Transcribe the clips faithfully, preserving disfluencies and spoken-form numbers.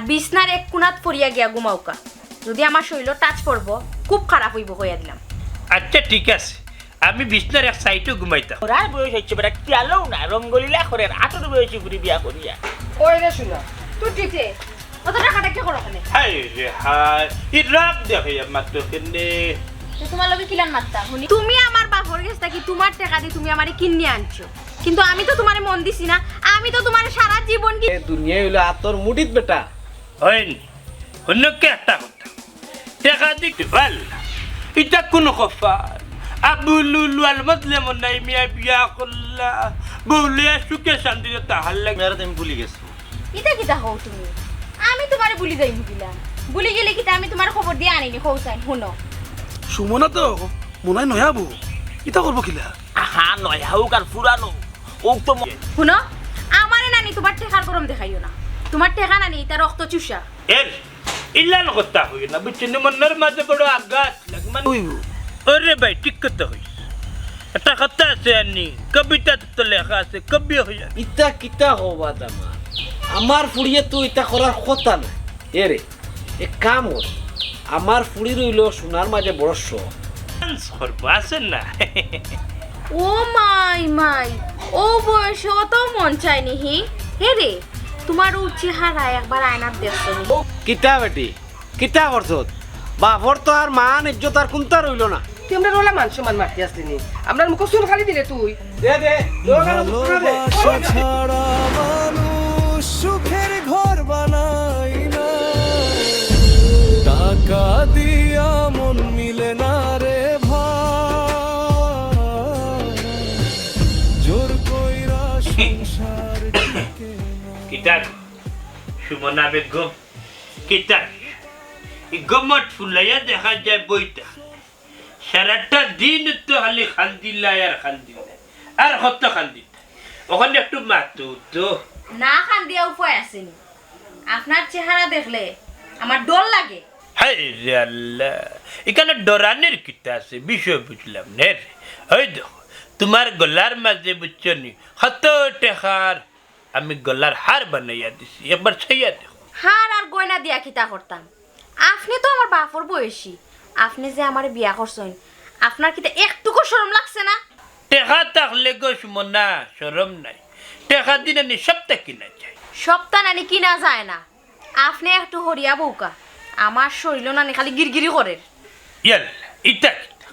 বিছনার এক কোণাত পড়িয়া গিয়া ঘুমাউক্কা। যদি আমার শরীলো touch পড়বো, খুব খারাপ অইবো কইয়া দিলাম। আচ্ছা, ঠিক আছে, আমি বিছনার এক সাইডো ঘুমাইতাম। তোরার বয়স অইছে বেটা, কিয়ালো না, রঙ্গলীলা করের, আঠারো বয়সী ফুরি বিয়া করিয়া। ওই রে শুনো, তুই টিটে, অত টাকাটা কি করো ওখানে? হায় রে হায়, ই রাগ দেখাইয়া মাতো কেনে? তো তোমার লগে কিলান মাততাম হুনি? তুমি আমার বাপর গেছ থাকি তোমার টেকা দি তুমি আমারে কিনিয়া আনছো, কিন্তু আমি তো তোমারে মন দিছি না, আমি তো তোমারে সারা জীবন কি এ দুনিয়া অইলো আতর মুঠিত বেটা। অইন, হুনক্কা একটা কথা। টেকা দিতে পারলা। ইতা কুনু কপাল? আবু লুলু আল মজলে মনাই মিয়া বিয়া করলা। বউ লইয়া সুখে শান্তিতে থাকার লাগি। মেয়েরা তো আমি ভুলি গেছি। ইতা কিতা কও তুমি? আমি তোমারে ভুলি যাইমু কিলা? ভুলি গেলে কিতা আমি তোমার খবর দিয়া আনিনি, কও চাইন, হুনো। সুমনা তো মনাই নয়া বউ। ইতা করবো কিলা? আহা, নয়া হোক আর পুরানো, ও তো ম- হুনো, আমারে নানি তোমার টেকার গরম দেখাইও না। তোমার টেকা নানি ইতা রক্ত চুষা। এর ইলান কথা কইও না, বুঝছো নি? মনর মাঝে বড় আঘাত লাগে, মানে, ওই। ওরে ভাই, ঠিক কথা কইছ। একটা কথা আছে আনি, কবিতা তো লেখা আছে, কবি হইয়া। ইতা কিতা হবা দামা? আমার ফুড়িয়ে তো ইতা করার কথা না। এরে, এক কাম কর, আমার ফুড়ির অইলো সোনার মাঝে বড় শখ। ডান্স করবো, আছে না? ও মাই মাই, ও বয়সে অত মন চায়নি হি? হে রে, তোমার ও চেহারা একবার আয়নাত দেখছো নি? কিতা বেটি, কিতা করছত? বাপর তো আর মান ইজ্জত আর কুনতা রইলো না। তুই আমরার অলা মান সম্মান মারতে আসলি নি? আমরার মুখো চুন খালি দিলে তুই। দে, দে, দোকানে মুখ না দে। ভালোবাসা ছাড়া মানুষ সুখের ঘর বানায় না। টাকা দিয়া মন মিলে না রে ভাই। জোর কইরা সংসার টিকে না। কিতা গো, সুমনা বেগম? কিতা? ই গমট ফুলাইয়া দেখা যায় বইতা। সারাটা দিন তো খালি কান্দিলাই আর কান্দিলাই। আর কত কান্দিতা? অখন একটু মাতো তো। না কান্দিয়া উপায় আছে নি? আপনার চেহারা দেখলে আমার ডর লাগে। হায় রে আল্লাহ, ইখানো ডরানির কিতা আছে? বিষয় বুঝলাম না রে। ওই দেখো, তোমার গলার মাঝে বুঝছো নি, কত টেকার আমি গলার হার বানাইয়া দিছি, একবার চাইয়া দেখো। হার আর গয়না দিয়া কিতা করতাম? আপনে তো আমার বাপর বয়সী, আপনে যে আমারে বিয়া করছইন, আপনার কিতা একটুকু শরম লাগছে না? টেকা থাকলে গো সুমনা, শরম নাই। টেকা দি নানি সবতা কিনা যায়। সবতা নানি কিনা যায় না, আপনে একটু হরিয়া বউক্কা, আমার শরীলো নানি খালি গিরগিরি করের। ইয়াল্লা, ইতা কিতা?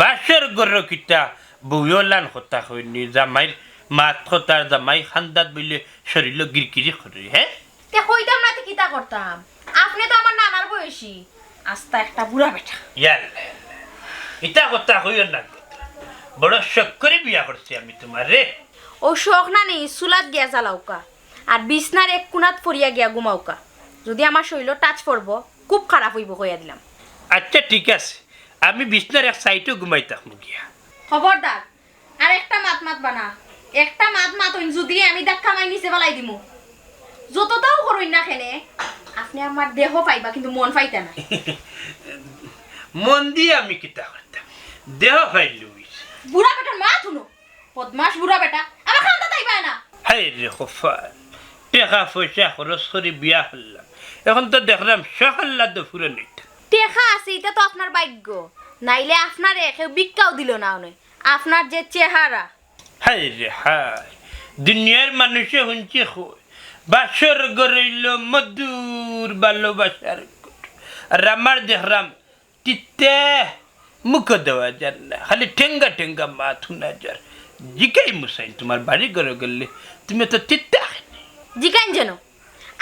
বাসর ঘরো কিতা বউয়ে অলান কথা কইন নি, জামাইর মাত কথার জামাই কান্দাত বইলে শরীলো গিরগিরি করে, হে? তে কইতাম না তে কিতা করতাম? আপনে তো আমার নানার বয়সী, আস্তা একটা বুড়া বেটা। ইয়াল্লা, ইয়াল্লা। ইতা কথা কইও না। বড় শখ করি বিয়া করছি আমি তোমারে। ও শখ নানি, চুলাত গিয়া জ্বালাউক্কা, আর বিছনার এক কুনাত পড়িয়া গিয়া ঘুমাউক্কা। যদি আমার শরীলো touch পড়বো, খুব খারাপ অইবো কইয়া দিলাম। আচ্ছা, ঠিক আছে, আমি বিছনার এক সাইডো ঘুমাই থাকমু গিয়া। খবরদার, আর একটা মাত মাতবা না। একটা মাত মাতইন যদি আমি ধাক্কা মারি নিচে ফালাই দিমু। যততাউ করইন না কেনে, আপনে আমার দেহ পাইবা কিন্তু মন পাইতা না। মন দিয়া আমি কিতা করতাম? দেহ পাইলে অইছে। বুড়া বেটার মাত হুনো। বদমাশ বুড়া বেটা, আমার কান্দাত আইবায় না। হায় রে কপাল, টেকা পয়সা খরচ করি বিয়া করলাম, এখন তো দেখরাম সকাল্লা দুপুরে নিতে। টেকা আছে, ইটা তো আপনার ভাগ্য, নাইলে আপনারে কেউ ভিক্ষাও দিলো না অনে। আপনার যে চেহারা। হায় রে হায়, দুনিয়ার মানুষে হুনছি কয়, বাসর ঘর অইলো মধুর ভালোবাসার ঘর। আর আমার দেখরাম তিতা মুখো দেওয়া যার না, খালি টেঙ্গা টেঙ্গা মাত হুনা যার। জিকাইমু চাইন, তোমার বাড়ি ঘরো গেলে তুমি তো তিতা খাইনি। জিকাইন যেন,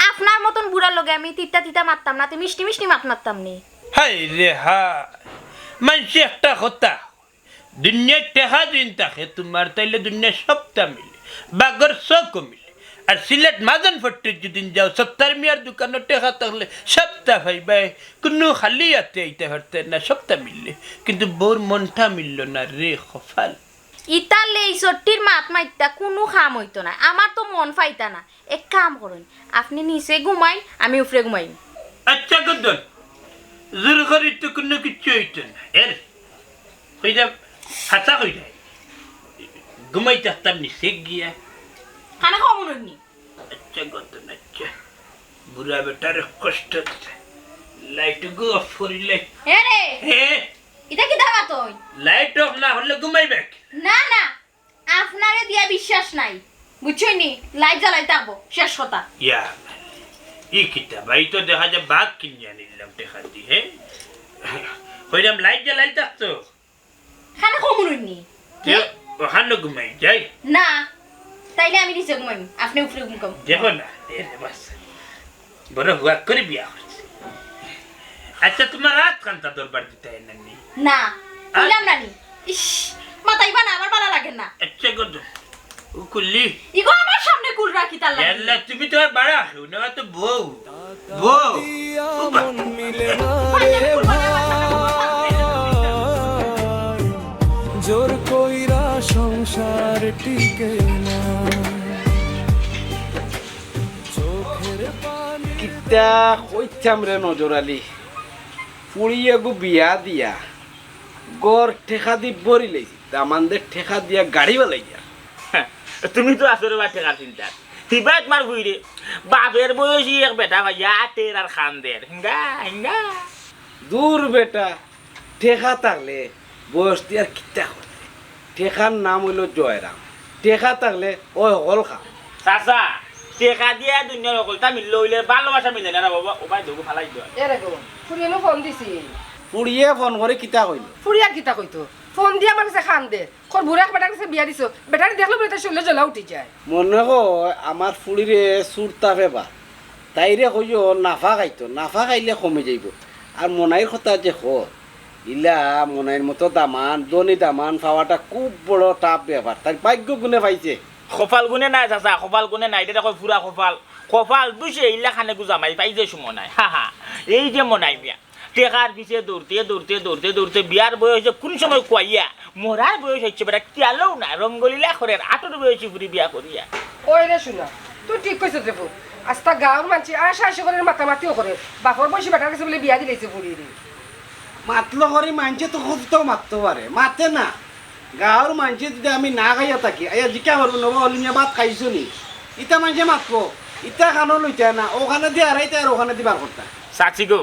আপনার মতন বুড়ার লগে আমি তিতা তিতা মাততাম না, তে মিষ্টি মিষ্টি মাত মাততাম নি। হায় রে হায়, মানষে একটা কথা, দুনিয়ার টেকা যদি থাকে তোমার, তাইলে দুনিয়ার সবতা মিলে, বাঘর চোখও মিলে। আর সিলেট মাজান ফট্টির যদি যাও, সত্তার মিয়ার দোকানো টেকা থাকলে সবতা পাইবায়, কুনু খালি আতে আইতা পারতায় না, সবতা মিললে। কিন্তু বউর মনটা মিললো না রে কপাল। ইতালে ই সট্টির মাত মাততা কুনু কাম অইতো না, আমার তো মন পাইতা না। এক কাম করইন, আপনে নিচে ঘুমাইন, আমি উপরে ঘুমাইমু। আচ্ছা গদ্দন, জোর করি তো কুনু কিচ্ছু অইতো না। এর কইরা, হাছা কইরা। ঘুমাই থাকতাম নিচে গিয়া। কানে কম হুনইন নি? আচ্ছা গদ্দন, আচ্ছা। বুড়া বেটার কষ্ট দিতে। লাইট গু অফ করিলে। এ রে, হে, ইটা কিতা মাতইন? লাইট অফ না করলে ঘুমাইবে কি? না, না, আপনারে দিয়া বিশ্বাস নাই, বুঝছইন নি? লাইট জ্বালাই থাকবো, শেষ কথা। ইয়া, ই কিতা ভাই, তো দেখা যায় বাঘ কিনিয়া নিলাম টেকা দি, হে? কইলাম লাইট জ্বালাই থাকতো। খানা কম রইনি। তে ওখানে ঘুমাই যাই। না, তাইলে আমি নিচে ঘুমাইমু, আপনে উপরে ঘুমাইমু। দেখো না, এ রে বাস। বড় হুয়া করে বিয়া করছে। আচ্ছা, তোমার রাত কান্তা দরবার দিতে হয় না নি? না, কইলাম না নি। ইস, মাতাইবা না, আমার ভালা লাগে না। আচ্ছা, গো, ও কুল্লি। ইগো আমার সামনে কুল রাখি তার লাগি। ইয়াল্লা, তুমি তো আর বাড়া হো না, তো বউ। বউ। মন মিলে না রে ভাই, জোর কইরা সংসার টিকে না। চোখের পানি কিতা কইতাম রে নজর আলী, ফুড়িয়ে গু বিয়া দিয়া ঘর টেকা দি ভরি লইছি, দামান্দে টেকা দিয়া গাড়ি বালাই দিয়া। তুমি তো আছো রে বা টেকার চিন্তা। হিবা তোমার ফুড়িরে, বাপের বয়সী এক বেটা ভাইয়া আটের আর খান্দের। হিঙ্গা, হিঙ্গা। দূর বেটা, টেকা থাকলে বয়স দি আর কিতা করতে? টেকার নাম অইলো জয়রাম। টেকা থাকলে ওই হকল কাম। চাচা, টেকা দিয়া দুনিয়ার হকলতা মিললে অইলে ভালোবাসা মিলে না রে বাবা, ও ভাই দেখো ফালাই দিও। এরে গো, ফুড়িয়ে নু ফোন দিছি। ফুড়িয়ে ফোন করি কিতা কইলো? ফুড়ি আর কিতা কইতো? ফোন দিয়া আমার কাছে খান্দের। কর বুড়া এক বেটার কাছে বিয়া দিছো। বেটারে দেখলে বুলে তার শরীরে জ্বলা উঠি যায়। মনে হয় আমার ফুড়িরে সুরতা ফেবা। তাইরে কইও নাফা খাইতো, নাফা খাইলে কমি যাইবো। আর মনাইর কথা যে হ, ইলা মনাইর মতো দামান, ধনী দামান পাওয়াটা খুব বড় tough ব্যাপার। তাই ভাগ্য গুণে পাইছে। কপাল গুণে নাই চাচা, কপাল গুণে নাই, ইটা কয় পুরা কপাল। কপাল দুষে ইলা খানে গু জামাই পাইছে সুমনায়। হা হা, এই যে মনাই মিয়া, টেকার পিছে দৌড়তে, দৌড়তে, দৌড়তে, দৌড়তে, বিয়ার বয়সে কোন সময় কুয়াইয়া, মরার বয়স অইছে বেটা, কিয়ালও না, রঙ্গলীলা করের, আটর বয়সী ফুড়ি বিয়া করিয়া। ওই রে শুনা, তুই ঠিক কইছস রে পুত। আস্তা গাঁওর মানষে আশা আশি করের মাতামাতিও করের। বাপর বয়সী বেটার কাছে বুলে বিয়া দিলাইছে ফুড়িরে। মাতলো করি মানষে তো কততাও মাততো পারে, মাতে না। গাঁওর মানষে যদি আমি না খাইয়া থাকি, আইয়া জিকা করবো, "নবা অলিমিয়া ভাত খাইছো নি?" ইতা মানষে মাতবো, ইতা খানো লইতা না, ওখানে দি হারাইতা আর ওখানে দি বার করতা। চাচি গো,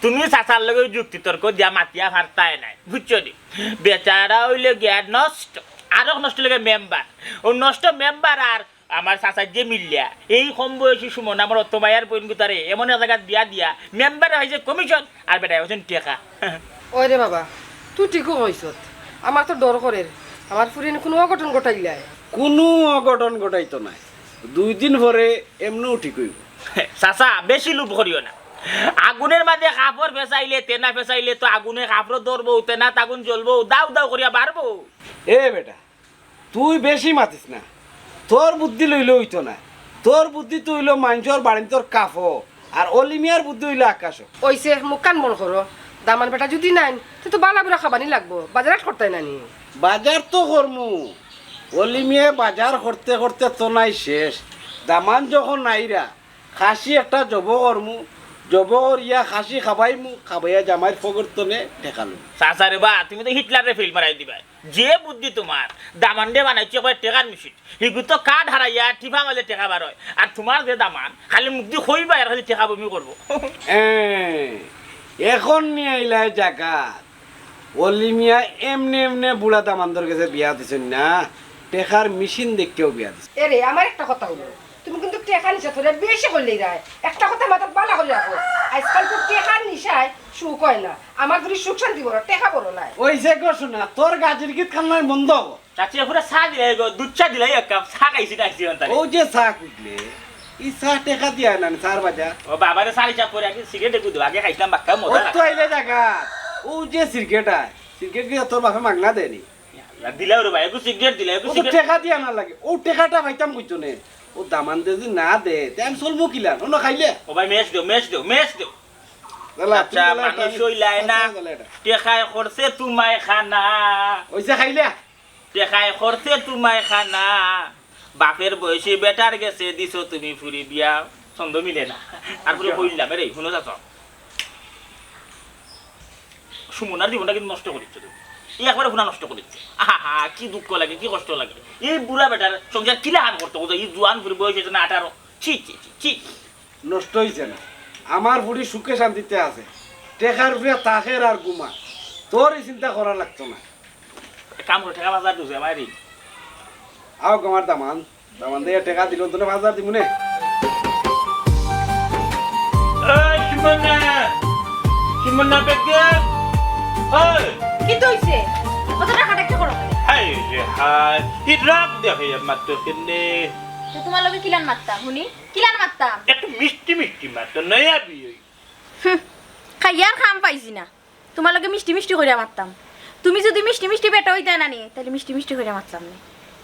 তুমি চাচার লগে যুক্তি তর্ক দিয়া মাতিয়া পারতায় নাই, বুঝছো নি? বেচারা অইলে গিয়া নষ্ট, আরো নষ্ট লাগে মেম্বার। ও নষ্ট মেম্বার আর আমার চাচার যে মিল্লা, এই কম বয়সী সুমন আমার অত মায়ার বইন গুতারে এমন এক জাগাত বিয়া দিয়া মেম্বারে হইছে কমিশন আর বেটায় হইছেন টেকা। ওই রে বাবা, তুই ঠিকও কইছত। আমার তো ডর করের, আমার ফুড়িয়ে কোনো অঘটন ঘটাইলায়। কোনো অঘটন ঘটাইতো নাই, দুই দিন পরে এমনেও ঠিক অইবো। চাচা, বেশি লোভ করিও না। আগুনের মাঝে কাপড় ফেসাইলে, তেনা ফেসাইলে তো আগুনে কাপড় ধরবো, তেনাত আগুন জ্বলবো, দাউ দাউ করিয়া বাড়বো। এ বেটা, তুই বেশি মাতিস না, তোর বুদ্ধি লইলে অইতো না। তোর বুদ্ধি তো অইলো মানষর বাড়িন্তর কাপড়, আর অলিমিয়ার বুদ্ধি অইলো আকাশো। ওইছে মুখ কান বন্ধ করো। দামান বেটা যদি নাইন, তুই তো বালা বুড়া খাবানি লাগবো, বাজার হাট করতায় নানি। বাজার তো করমু, অলিমিয়ে বাজার করতে করতে তো নাই শেষ। দামান যখন নাইরা, খাসি একটা জবো করমু, জবো করিয়া খাসি খাবাইমু, খাবাইয়া জামাইর ফগর তনে ঠেকালু। চাচা রে বা, তুমি তো হিটলাররে ফেল মারাই দিবায়। যে বুদ্ধি তোমার, দামান্দে বানাইছে একবার টেকার মেশিন। হিগু তো কার্ড হারাইয়া টিপা মারলে টেকা বার অয়। আর তোমার যে দামান, খালি মুখ দি কইবা আর খালি টেকা বমি করবো। এ, এখন নিয়া আইলায় জাগাত। অলি মিয়া এমনে এমনে বুড়া দামান্দর গেছে বিয়া দিছইন না, টেকার মেশিন দেখিয়াউ বিয়া দিছইন। এরে, আমার একটা কথা অইলো, তুমি কিন্তু টেকা নিশা ধরে বেশি করিলাইরায়। একটা কথা মাথাত বালা করি রাখো, আইজকাল তো টেকার নিশায় সুখ অয় না। আমার যদি সুখ শান্তি বড়, টেকা বড় নায়। ওই যে গো শোনা, তোর গাজির গীত খান্নার বন্ধ অইবো। চাচি, পুরা চা দিলাই গো, দুধ চা দিলাই, এক কাপ চা খাইছি না, আইছি অন্তারে। ও যে চা কুটলে, ই চা টেকা দিয়া না, চার বাজা। ও বাবারে, চারি চা পরে আগে সিগারেট একটু দেও, আগে খাইতাম বাক্কা ও মজা তো লাগে। আইলে জাগা, ও যে সিগারেট আয়, সিগারেট দিয়া তোর বাপে মাগনা দেয়নি। দিলাও রে ভাই, একটু সিগারেট দিলাই, একটু ও তো সিগারেট। টেকা দিয়া না লাগে, ও টেকাটা পাইতাম কইতো নে। ও দামান্দে যদি না দে, তে আমি চলবো কিলা? ও না খাইলে? ও ভাই, মেচ দেও, মেচ দেও, মেচ দেও। দালা, আচ্ছা, তুমি দালা, মানুষ এটা অইলায় না। আচ্ছা, দালা, এটা। টেকায় করছে তোমায় খানা। ওই যে খাইলে? টেকায় করছে তোমায় খানা। বাপের বয়সী বেটার গেছে দিছো তুমি ফুরি বিয়া। ছন্দ মিলে না। আর পুরো কইলাম, এরে, হুনো চাচা। সুমনার জীবনটা কিন্তু নষ্ট করিছো তুমি। এই একবারে হুনা নষ্ট করিছো। আহা হা, কি দুঃখ লাগে, কি কষ্ট লাগে। এই বুড়া বেটার সংসার কিলা হান করতে, ই জুয়ান ফুরি বয়স অইছে না আঠারো। ছি, ছি, ছি, ছি। নষ্ট অইছে না। আমার ফুড়ি সুখে শান্তিতে আছে। টেকার উপরে থাকের আর ঘুমার। তোর ই চিন্তা করা লাগতো না। এক কাম করি, টেকা পাঁচ হাজার দিছে, বাইরে। আও, আমার দামান। দামান দিয়া টেকা দিল, তোরে পাঁচ হাজার দিমু নে। এই, সুমনা! সুমনা বেগম! এই! কিতা অইছে? অত ডাকাডাকি করো কেনে? হায় রে হায়, ই রাগ দেখাইয়া মাতর কেনে? তে তুমার লগে কিলান মাততাম, হুনি? কিলান মাততাম? একটু মিষ্টি মিষ্টি মাতো, নয়া বিয়ে। হুম, খাইয়ার কাম পাইছি না। তুমার লগে মিষ্টি মিষ্টি করিয়া মাততাম। তুমি যুদি মিষ্টি মিষ্টি বেটা অইতায় না নি, তাইলে মিষ্টি মিষ্টি করিয়া মাততাম নি।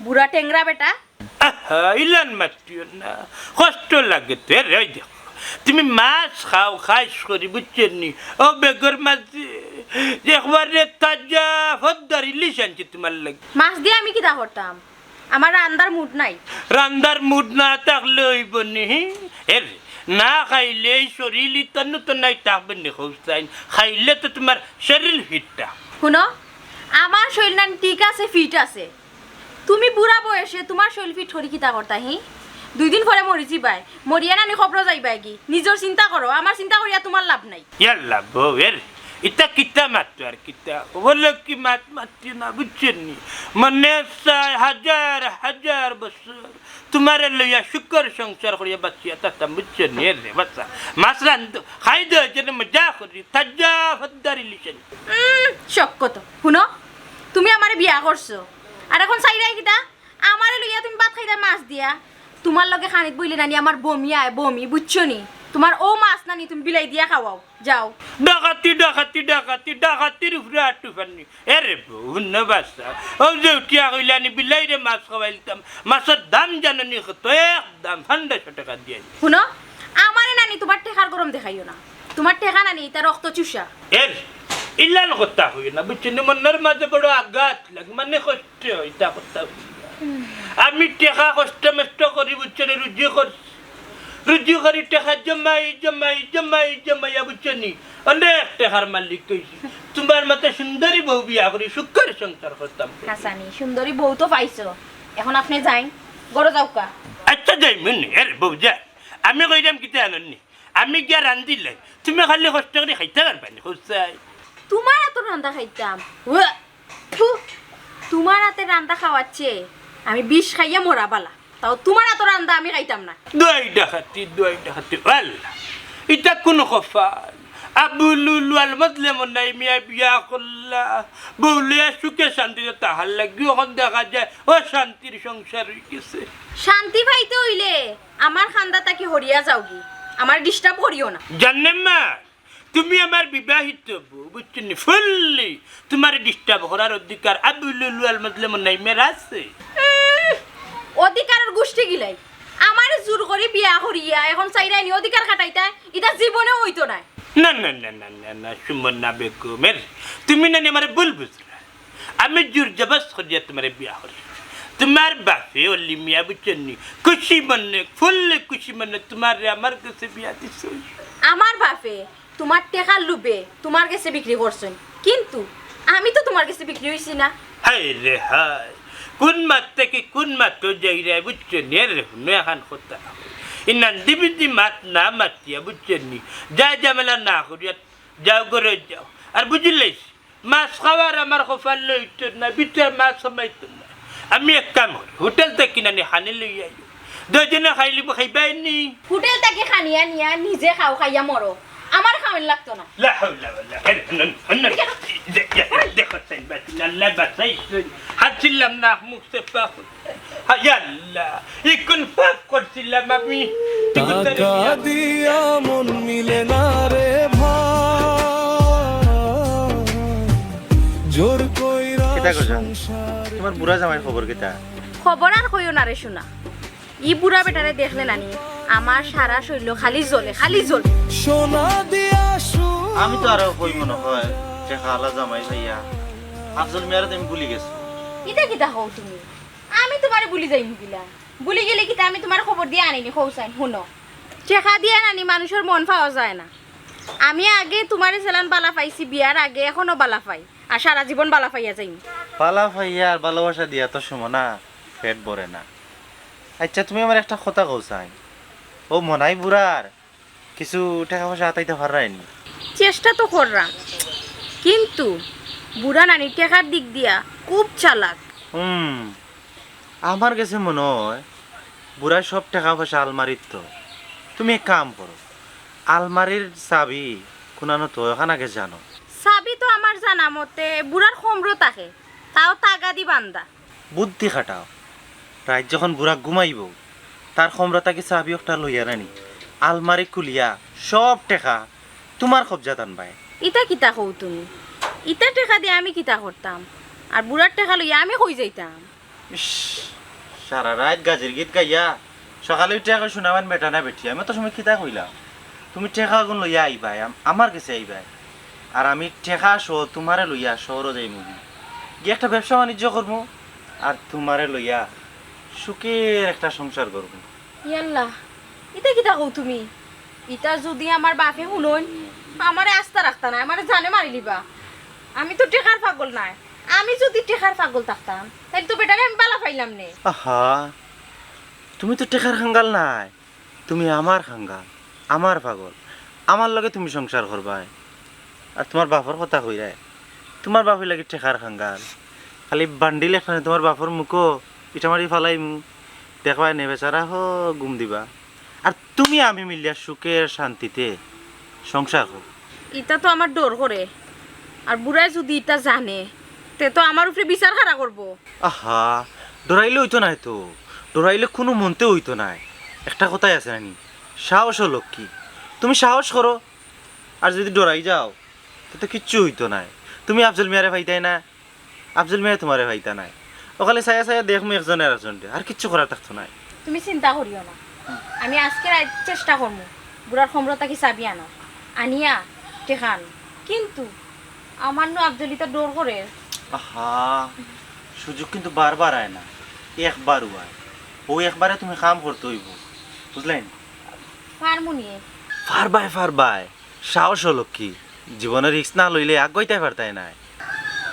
বুড়া টেংরা বেটা। আহা, ইলান মাতিও না। কষ্ট লাগে তো, এরে, ওই দেখো। তুমি মাছ খাও, খাইছ করি, বুঝছো নি? ও বেগর মাঝে একবারে তাজা ফদ্দার ইলিশ আনছি তুমার লাগি। মাছ দিয়া আমি কিতা করতাম? আমার রান্দার mood নাই। রান্দার mood না থাকলে অইবো নি? এরে, না খাইলে ই শরীল ইতার নু তো নাই থাকবে নি, কও চাইন। খাইলে তো তুমার শরীল fit থাকবো। হুনো, আমার শরীল নানি ঠিক আছে, fit আছে। তুমি বুড়া বয়সে তুমার শরীল fit করি কিতা করতায়, হি? দুই দিন পরে মরি যিবায়, মরিয়া নানি কবরো যাইবায়গি। নিজর চিন্তা করো, আমার চিন্তা করিয়া তুমার লাভ নাই। ইয়াল্লা বউ, এরে, ইতা কিতা মাতো আর কিতা? ও লক্ষ্মী মাত মাতিও না, বুঝছো নি? মনে চায় হাজার হাজার বছর তুমারে লইয়া সুখর সংসার করিয়া বাঁচিয়া থাকতাম, বুঝছো নি? এরে বাচ্চা, মাছ রান্ধো, খাই দেও, যেন মজা করি, তাজা ফদ্দার ইলিশ আনছি। উম, শখ কত। হুনো, তুমি আমারে বিয়া করছো, আর এখন চাইরায় কিতা? আমারে লইয়া তুমি ভাত খাইতায় মাছ দিয়া। তুমার লগে খানিত বইলে নানি আমার বমি আয়, বমি, বুঝছো নি? তুমার অউ মাছ নানি তুমি বিলাই দিয়া খাওয়াও। যাও। ডাকাতি, ডাকাতি, ডাকাতি, ডাকাতির উপরে আর তুফান নি। এরে বউ, হুনো বাচ্চা, অউ যে উঠিয়া কইলানি বিলাইরে মাছ খাওয়াইলতাম, মাছর দাম জানো নি কত? এক দাম, পনেরোশো টেকা দিয়া আইছি। হুনো, আমারে নানি তুমার টেকার গরম দেখাইও না। তুমার টেকা নানি, ইতা রক্ত চুষা। এরে, ইলান কথা কইও না, বুঝছো নি? মনর মাঝে বড় আঘাত লাগে, মানে কষ্ট অয়, ইতা কথা কইও না। আমি টেকা কষ্ট মষ্ট করি, বুঝছো নি? রুজি করি, রুজি করি টেকা জমাই, জমাই, জমাই, জমাইয়া, বুঝছো নি? অনেক টেকার মালিক অইছি। তুমার মতো সুন্দরী বউ বিয়া করি সুখর সংসার করতাম। হাছানি, সুন্দরী বউ তো পাইছো, এখন আপনে যাইন, ঘরো যাউক্কা। আচ্ছা, যাইমু নে, এরে বউ, যা। আমি কইরাম কিতা জানো নি? আমি গিয়া রান্দিলাই, তুমি খালি কষ্ট করি খাইতায় পারবায় নি, কও চাই। তুমার আতর রান্দা খাইতাম? ওয়া! থু! তুমার আতর রান্দা খাওয়ার চেয়ে আমি বিষ খাইয়া মরা বালা। তাও তুমার আতর রান্দা আমি খাইতাম না। দুয়াই ডাকাতি, দুয়াই ডাকাতি, আল্লাহ! ইতা কুন কপাল? আবু লুলু আল মজলে মনাই মিয়া বিয়া করলা, বউ লইয়া সুখে শান্তিতে থাকার লাগি, অখন দেখা যায় অশান্তির সংসার অইগেছে। শান্তি পাইতে অইলে আমার কান্দা থাকি হরিয়া যাওগি, আমারে disturb করিও না। জান্নাত মা, তুমি আমার বিবাহিত বউ, বুঝছো নি? Fully তুমারে disturb করার অধিকার আবু লুলু আল মজলে মনাইমের আছে। উম, অধিকারর গুষ্টি গিলাই। আমারে জুর করি বিয়া করিয়া এখন চাইরায় নি অধিকার খাটাইতায়, ইতা জীবনেও অইতো নায়। না, না, না, না, না, না, সুমনা বেগম, এরে, তুমি নানি আমারে ভুল বুঝরায়। আমি জুর জবস্ত করিয়া তুমারে বিয়া করি। তুমার বাপে অলি মিয়া, বুঝছো নি, খুশি মনে, fully খুশি মনে তুমারে আমার গেছে বিয়া দিছইন। আমার বাপে তুমার টেকার লোভে তুমার গেছে বিক্রি করছইন, কিন্তু আমি তো তুমার গেছে বিক্রি অইছি না। হায় রে হায়, কুন মাত থাকি কুন মাতো যাইরায়, বুঝছো নি? এরে, হুনো একখান কথা। ই নান্দি বিন্দি মাত না মাতিয়া, বুঝছো নি? যা ঝামেলা না করিয়া যাও, ঘরো যাও। আর বুঝিলাইছি, মাছ খাওয়ার আমার কপালো অইতো না, ভিতরে মাছ হামাইতো না। আমি এক কাম করি, হোটেল থাকি নানি খানি লই আইও। দুইজনে খাইলিমু, খাইবায় নি? হোটেল থাকি খানি আনিয়া নিজে খাও, খাইয়া মরো, আমারে খাওয়াইন লাগতো না। লা হাওলা ওয়ালা কুওয়াতা ইল্লা বিল্লাহ। দেখো, দেখো, দেখো, আল্লায় বাঁচাইছইন। হাত ছিলাম না, মুখ চেপা করি। হায় আল্লাহ, ই কুন পাপ করছিলাম আমি? টাকা দিয়া মন মিলে না রে ভাই, জোর কইরা কিতা কইছো? সংসার। তুমার বুড়া জামাইর খবর কিতা? খবর আর কইও না রে সোনা, ই বুড়া বেটারে দেখলে নানি আমার সারা শরীল খালি জ্বলে, খালি জ্বলে। সোনা দিয়া সু- আমি তো আরো কই মনে হয়, টেকাআলা জামাই পাইয়া আফজল মিয়ারে তো আমি ভুলি গেছি। ইতা কিতা কও তুমি? আমি তুমারে ভুলি যাইমু কিলা? ভুলি গেলে কিতা আমি তুমার খবর দিয়া আনিনি, কও চাইন, হুনো। টেকা দিয়া নানি মানুষর মন পাওয়া যায় না। আমি আগে তুমারে যেলান বালা পাইছি, বিয়ার আগে, এখনো বালা পাই, আর সারা জীবন বালা পাইয়া যাইমু। বালা পাইয়া আর ভালোবাসা দিয়া তো সুমনা পেট ভরে না। আচ্ছা, তুমি আমারে একটা কথা কও চাইন, অউ মনাই বুড়ার কিছু টেকা পয়সা আতাইতা পাররায়নি? চেষ্টা তো কররাম, কিন্তু বুড়া নানি টেকার দিক দিয়া খুব চালাক। হুম, আমার গেছে মনো অয় বুড়ায় সব টেকা পয়সা আলমারিত থয়। তুমি এক কাম করো, আলমারির চাবি কুনানো থয় অখান আগে জানো। চাবি তো আমার জানা মতে বুড়ার কমরো থাকে, তাও তাগাদি বান্ধা। বুদ্ধি খাটাও, রাইত যখন বুড়া ঘুমাইবো, তার কমরো থাকি চাবি একটা লইয়া নানি, আলমারি খুলিয়া সব টেকা তুমার কবজাত আনবায়। ইতা কিতা কও তুমি? ইতা টেকা দিয়া আমি কিতা করতাম? আর বুড়ার টেকা লইয়া আমি কই যাইতাম? ইস, সারা রাইত গাজির গীত গাইয়া সকালে উঠিয়া কই শোনাবান বেটা না বেটি, আমি অত সময় কিতা কইলাম? তুমি টেকাগুন লইয়া আইবায়, আম-, আমার গেছে আইবায়, আর আমি টেকা সহ তুমারে লইয়া শহরো যাইমু গি। গিয়া একটা ব্যবসা বাণিজ্য করমু, আর তুমারে লইয়া সুখের একটা সংসার করমু। ইয়াল্লা, ইতা কিতা কও তুমি? ইতা যুদি আমার বাপে হুনইন, আমারে আস্তা রাখতা নায়, আমারে জানে মারিলিবা। আমি তো টেকার পাগল নায়। আমি যুদি টেকার পাগল থাকতাম, তাইলে তো বেটারে আমি বালা পাইলাম নে। আহা, তুমি তো টেকার খাঙ্গাল নায়, তুমি আমার খাঙ্গাল, আমার পাগল। আমার লগে তুমি সংসার করবায়। আর তুমার বাপর কথা কইরায়, তুমার বাপ অইলা গি টেকার খাঙ্গাল। খালি বান্ডিল একখান তুমার বাপর মুখো ইটা মারি ফালাইমু, দেখবায় নে বেচারা হো ঘুম দিবা। আর তুমি আমি মিলিয়া সুখে শান্তিতে সংসার করমু। ইতা তো আমার ডর করে, আর বুড়ায় যুদি ইতা জানে, তে তো আমার উপরে বিচার খাড়া করবো। আহা, ডরাইলে অইতো নায় তো, ডরাইলে কুনু মন্তে অইতো নায়। একটা কথাই আছে নানি, সাহস অ লক্ষ্মী। তুমি সাহস করো, আর যুদি ডরাই যাও, তে তো কিচ্ছু অইতো নায়। তুমি আফজল মিয়ারে পাইতায় না, আফজল মিয়ায় তুমারে পাইতা নায়। অখালি চাইয়া চাইয়া দেখমু একজনে আরকজনরে, আর কিচ্ছু করার থাকতো নায়। তুমি চিন্তা করিও না, আমি আজকে রাইত চেষ্টা করমু বুড়ার কমরো থাকি চাবি আনার, আনিয়া টেকা আনমু। কিন্তু আমার নু আফজল ইতা ডর করে। আহা, সুযোগ কিন্তু বারবার আয় না, একবারউ আয়। অউ একবারে তুমি কাম করতে অইবো, বুঝলায় নি? পারমু নি? পারবায়, পারবায়। সাহস অ লক্ষ্মী, জীবনে risk না লইলে আগুয়াইতায় পারতায় নায়।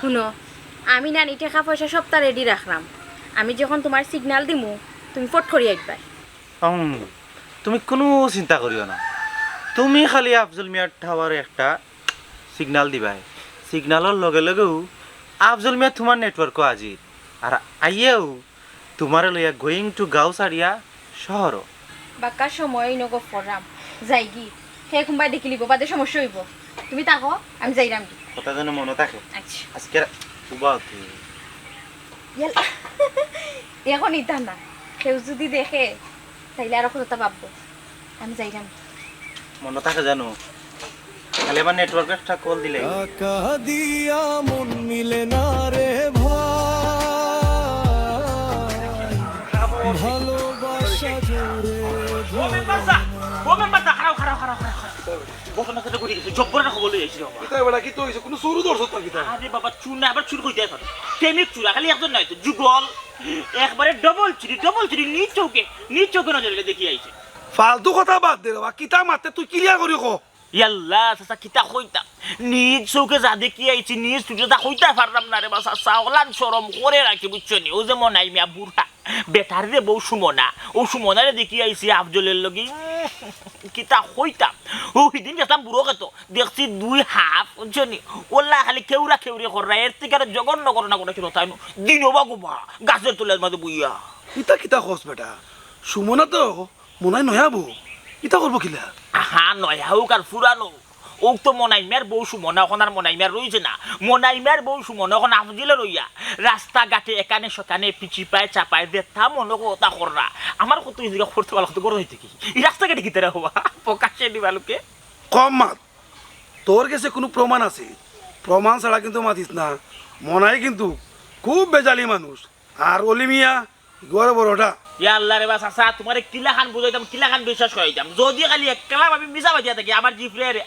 হুনো, আমি নানি টেকা পয়সা সবতা ready রাখরাম। আমি যখন তুমার signal দিমু, তুমি ফট করি আইবায়। হুম, তুমি কুনু চিন্তা করিও না। তুমি খালি আফজল মিয়ার tower-এ একটা signal দিবায়। Signal-র লগে লগেউ আফজল মিয়া তুমার network-ও হাজির। আর আইয়াউ তুমারে লইয়া going to গাঁও ছাড়িয়া শহরো। বাক্কা সময় ইনো গফ কররাম। যাইগি। হে কুনবায় দেখিলিবো, বাদে সমস্যা অইবো। তুমি থাকো, আমি যাইরামগি। কথা যেন মনো থাকে। আচ্ছা। আজকে রা-, উবা অতে। ইয়াল্লা। এখন ইতা না। কেউ যুদি দেখে, তাইলে আরো কততা ভাববো। আমি যাইরাম। মনো থাকে জানো, খালি আমার network-এ একটা call দিলে। টাকা দিয়া মন মিলে না রে ভাই, ভালোবাসা জোরে ও মেম্বার সাব, ও মেম্বার সাব, খাড়াও, খাড়াও, খাড়াও, খাড়াও, খাড়াও। ঘটনা তো ঘটি গেছে, জব্বর একটা খবর লই আইছি রে বাবা। কিতা বেটা, কিতা অইছে? কুনু চুরু ধরছত না কিতা? আরে বাবা, চুর না, আবার চুর কইতে পারো। প্রেমিক চুর, খালি একজন নায় তো, যুগল। একবারে double চুরি, double চুরি, নিজ চউখে, নিজ চউখে নজর অইলে দেখি আইছে। ফালতু কথা বাদ দে রে বাবা, কিতা মাতে তুই clear করি ক। ইয়াল্লা, চাচা, কিতা কইতাম? নিজ চউখে যা দেখি আইছি, নিজ চউখে যা কইতা পাররাম না রে বা, চাচা, অলান শরম করে রাখি, বুঝছো নি? অউ যে মনাই মিয়া বুড়া, বেটার যে বউ সুমনা, অউ সুমনারে দেখি আইছি আফজলর লগে, উম, কিতা কইতাম? অউ হিদিন গেছলাম বুড়ো খেতো, দেখছি দুই হাফ, বুঝছো নি? অলা খালি কেউরা কেউরি কররা, এর থাকি আরো জঘন্য ঘটনা ঘটাইছে, তাই নু? দিনো বা গোবা, গাছর তলের মাঝে বইয়া। ইতা কিতা কস বেটা? সুমনা তো মনাইর নয়া বউ, ইতা করবো কিলা? আহা, নয়া অউক আর পুরান অউক, অউ তো মনাই মিয়ার বউ সুমনা, অখন আর মনাই মিয়ার রইছে না। মনাই মিয়ার বউ সুমনা অখন আফজলর অইয়া রাস্তাঘাটে এখানে সেখানে পিছিপায় চাপায় যেতা মনো অয় অতা কররা। আমার কত ইজিগা করতে পারলা, কত গরম অইতে কি? ই রাস্তাঘাটে কিতা রে হবা? প্রকাশ্যে দিবা লোকে? কম মাত, তোর গেছে কুনু প্রমাণ আছে? প্রমাণ ছাড়া কিন্তু মাতিস না। মনাই কিন্তু খুব বেজালি মানুষ। আর অলি মিয়া, ইগু আরো বড়টা। ইয়া আল্লা রে বা চাচা, তুমারে কিলাখান বুঝাইতাম, কিলাখান বিশ্বাস করাইতাম? যুদি খালি এক কালাম আমি মিছা মাতিয়া থাকি, আমার জিফরে রে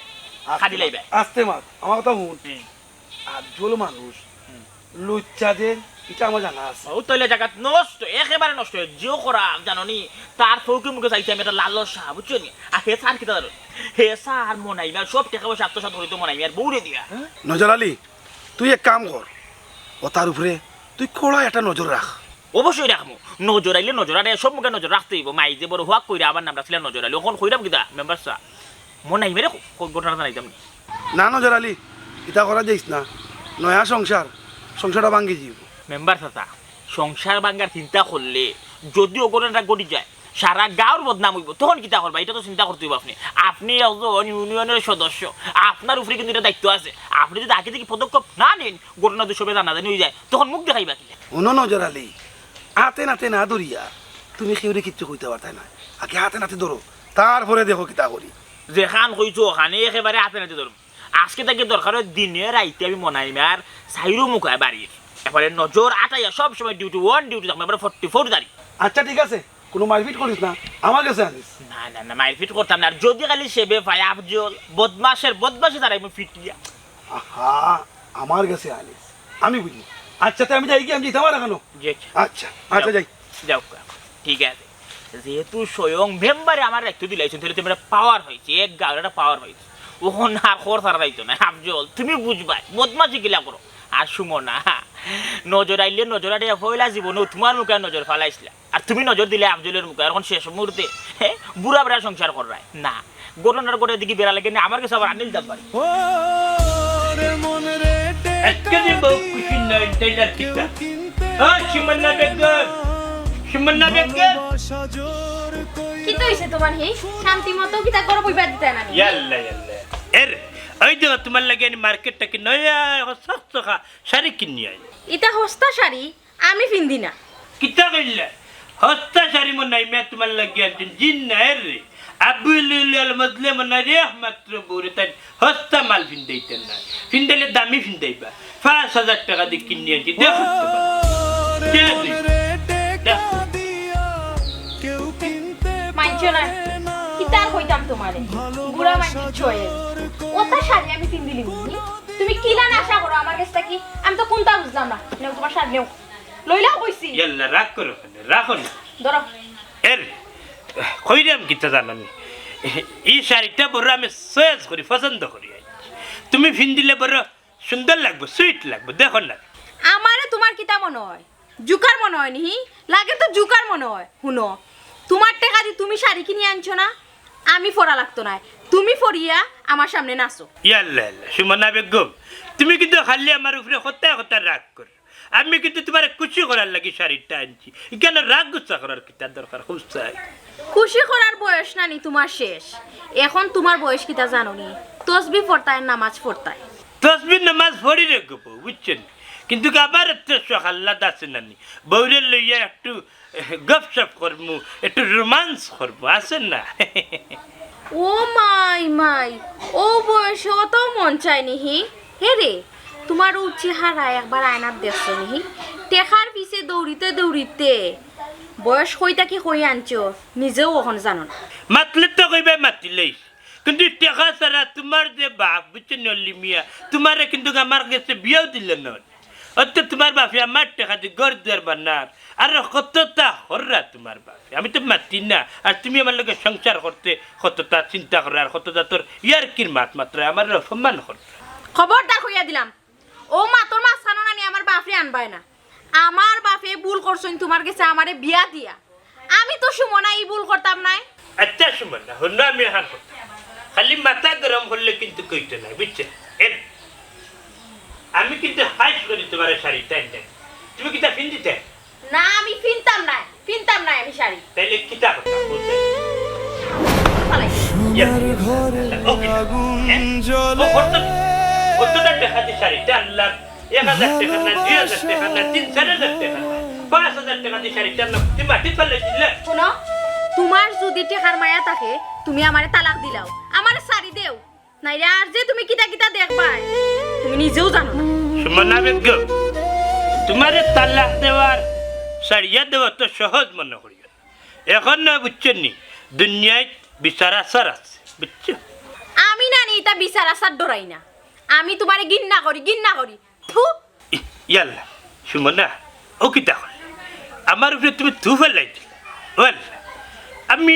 আস্তে খালি মাত, লাইবে। আস্তে মাত, আমার কথা হুন। হুম। আফজল মানুষ, হুম। লুচ্চা যে, ইটা আমার জানা আছে। অউ তইলে জাগাত নষ্ট, একেবারে নষ্ট। যেও করা, জানো নি, তার চউখে মুখে চাইছে আমি একটা লালসা, বুঝছো নি? আর হে চার কিতা জানো? হে চার মনাই মিয়ার সব টেকা পয়সা আত্মসাৎ করিতো মনাই মিয়ার বউরে দিয়া। নজর আলী, তুই এক কাম কর, অতার উপরে তুই কড়া একটা নজর রাখ। অবশ্যই রাখমু। নজর আইলে নজর, আরে সব মুখে নজর রাখতে অইবো। মাইজে বড় হুয়াক কইরা আমার নাম রাখছিলা নজর আলী। অখন কইরাম কিতা, মেম্বার সাব? মনাইমরে ক-, ক-, ঘটনা জানাইতাম নি। না নজর আলী, ইতা করা যাইস না। নয়া সংসার, সংসারটা ভাঙ্গি যাইব। মেম্বার চাচা, সংসার ভাঙ্গার চিন্তা করলে যদি অঘটনটা ঘটি যায়, সারা গাঁওর বদনাম অইব, তখন কিতা করবা? ইটা তো চিন্তা করতে অইব আপনে। আপনে একজন ইউনিয়নের সদস্য, আপনার উপরে কিন্তু ইটা দায়িত্ব আছে। আপনে যদি আগে থাকি পদক্ষেপ না নেইন, ঘটনা তো সবে জানাজানি অই যায়, তখন মুখ দেখাইবা কিলা? হুনো নজর আলী, আতে নাতে না ধরিয়া তুমি কেউরে কিচ্ছু কইতায় পারতায় না। আগে আতে নাতে ধরো, তারপরে দেখো কিতা করি। যেখান কইছো অখানে একেবারে আতে নাতে ধরমু। আজকে থাকি দরকার অয় দিনে রাইতে আমি মনাইমার চাইরো মুখায় বাড়ির। এরপরে নজর আটাইয়া সব সময় duty one duty থাকমু, এরপরে forty four জারি। আচ্ছা ঠিক আছে, কুনু মারপিট করিস না, আমার গেছে আনিস। না, না, না, মারপিট করতাম না। আর যদি খালি সেবে পাই আফজল, বদমাশের বদমাশি তারাইমু ফিটিয়া। আহা, আমার গেছে আনিস, আমি বুঝি। আচ্ছা, তে আমি যাই কি, আমি যাইতাম আর এখনো। জি, আচ্ছা। আচ্ছা, আচ্ছা, যাও। যাই। যাও, ঠিক আছে। যেহেতু স্বয়ং মেম্বারে আমার দায়িত্ব দিলাইছইন, তাইলে তো আমার power পাইছি, এক গাঁওর একটা power পাইছি। অখন আর খর ছাড়া যাইতো না। আফজল, তুমি বুঝবায়, বদমাশি কিলা করো। আর সুমনা, নজর আইলে নজর আটাইয়া পয়লা জীবনেও তুমার মুখে নজর ফালাইছলা। আর তুমি নজর দিলে আফজলর মুখে, আর অখন শেষ মুহূর্তে, হে, বুড়া বেড়া সংসার কররায়। না, ঘটনার ঘটে দেখি বেড়া লাগে না, আমার গেছে আবার আনিল দাম বাড়ি। আজকে যে বউ খুশি নয়, তাইলে আর কিতা? ও, সুমনা বেগম, সুমনা বেগম। কিতা অইছে তুমার হি? শান্তি মতো কিতা ঘরো বইবার দিতায় না নি? ইয়াল্লা, ইয়াল্লা। এর, ওই দেখো, তুমার লাগি আমি মার্কেট থাকি নয়া, এখন চকচকা শাড়ি কিনি আই। ইটা হস্তা শাড়ি? আমি ফিন্দি না। কিতা কইলা? হস্তা শাড়ি মনাইমে তুমার লাগি আনছইন, জিন না এর রে। আবুল উলাল মজলে মনাই রে একমাত্র বউরে তাইন হস্তা মাল ফিন্দাইতা না। ফিন্দাইলে দামি ফিন্দাইবা। পাঁচ হাজার টেকা দি কিনি আনছি। দেখো তো বা। কে আছে? দেখো। মানছো না। কিতা আর কইতাম তুমারে? বুড়া মানষে ছয়ে। অতা শাড়ি আমি ফিন্দিলিমু নি? তুমি কিলা আশা করো আমার গেছ থাকি? আমি তো কুনতা বুঝলাম না। নেও তুমার শাড়ি নেও। লইলাও কইছি। ইয়াল্লা, রাগ করো কেনে? রাখো না। ধরো। এর, কইরাম কিতা জানো নি? ই শাড়িটা বড় আমি choice করি, পছন্দ করি। তুমি ফিন্দিলে বড় সুন্দর লাগবো, sweet লাগবো, দেখো না। আমারে তুমার কিতা মনো অয়? জুকার মনো অয় নি? লাগে তো জুকার মনো অয়। হুনো, তুমার টেকা দি তুমি শাড়ি কিনি আনছো না, আমি ফড়া লাগতো নায়, তুমি ফড়িয়া আমার সামনে নাচো। ইয়াল্লা, ইয়াল্লা, সুমনা বেগম, তুমি কিন্তু খালি আমার উপরে কথায় কথায় রাগ করো। আমি কিন্তু তুমারে খুশি করার লাগি শাড়িটা আনছি, ইখানো রাগ গুসা করার কিতা দরকার? খুব চাই। খুশি করার বয়স না নি তুমার শেষ। এখন তুমার বয়স কিতা জানো নি? তসবি পড়তায়, নামাজ পড়তায়। তসবি নামাজ পড়ি রে গো বউ, বুঝছো নি? কিন্তু আবার একটু সকাল্লাদ আছে না নি? বউরে লইয়া একটু, এ, গপসপ করমু, একটু romance করমু, আছে না? ও মাই, মাই, ও বয়সে অত মন চায় নি হি? হে রে, তুমার ও চেহারা একবার আয়নাত দেখছো নি হি? টেকার পিছে দৌড়িতে দৌড়িতে বয়স কই থাকি কই আনছো, নিজেও অখন জানো না। মাতলে তো কইবায় মাতিলাইছি, কিন্তু টেকা ছাড়া তুমার যে বাপ, বুঝছো নি অলি মিয়া, তুমারে কিন্তু আমার গেছে বিয়াও দিলা না। অত তুমার বাপে আমার টেকা দি ঘর দুয়ার বানার, আর কততা কররা তুমার বাপে। আমি তো মাতি না, আর তুমি আমার লগে সংসার করতে কততা চিন্তা করো, আর কততা তোর ইয়ার্কির মাত মাতরায়, আমারে অপমান করো। খবরদার কইয়া দিলাম, ও মাতর মাঝখানো নানি আমার বাপরে আনবায় না। আমার বাপে ভুল করছইন তুমার গেছে আমারে বিয়া দিয়া। আমি তো সুমনা, ই ভুল করতাম নায়। আচ্ছা সুমনা, হুনো আমি অখন কথা। খালি মাথা গরম করলে কিন্তু কইতে নায়, বুঝছো? এর, আমি কিন্তু হাইস করি তুমারে শাড়িটা আনতে। তুমি কিতা ফিন্দিতায়? না, আমি ফিনতাম নায়, ফিনতাম নায় আমি শাড়ি। তাইলে কিতা কথা বলতে? ফালাই। ইয়া, ও কিতা? হ্যাঁ? ও কত, কততা টেকা দি শাড়িটা আনলাম? এক হাজার টেকা না, দুই হাজার টেকা না, তিন চাইর হাজার টেকা না, পাঁচ হাজার টেকা দি শাড়িটা আনলাম, তুমি মাটিত ফালাই দিলে। হুনো, তুমার যুদি টেকার মায়া থাকে, তুমি আমারে তালাক দিলাও, আমারে ছাড়ি দেও। নাইলে আর যে তুমি কিতা কিতা দেখবায়, তুমি নিজেও জানো না। সুমনা বেগম, তুমারে তালাক দেওয়ার, ছাড়িয়া দেওয়া তো সহজ মনো করিও না। অখন না বুঝছো নি, দুনিয়াত বিচার আচার আছে, বুঝছো? আমি নানি ইতা বিচার আচার ডরাই না। আমি তুমারে ঘিন্না করি, ঘিন্না করি। থু! ই-, ইয়াল্লা, সুমনা, ও কিতা করলে? আমার উপরে তুমি থু ফালাই দিলে। ও আল্লা, আমি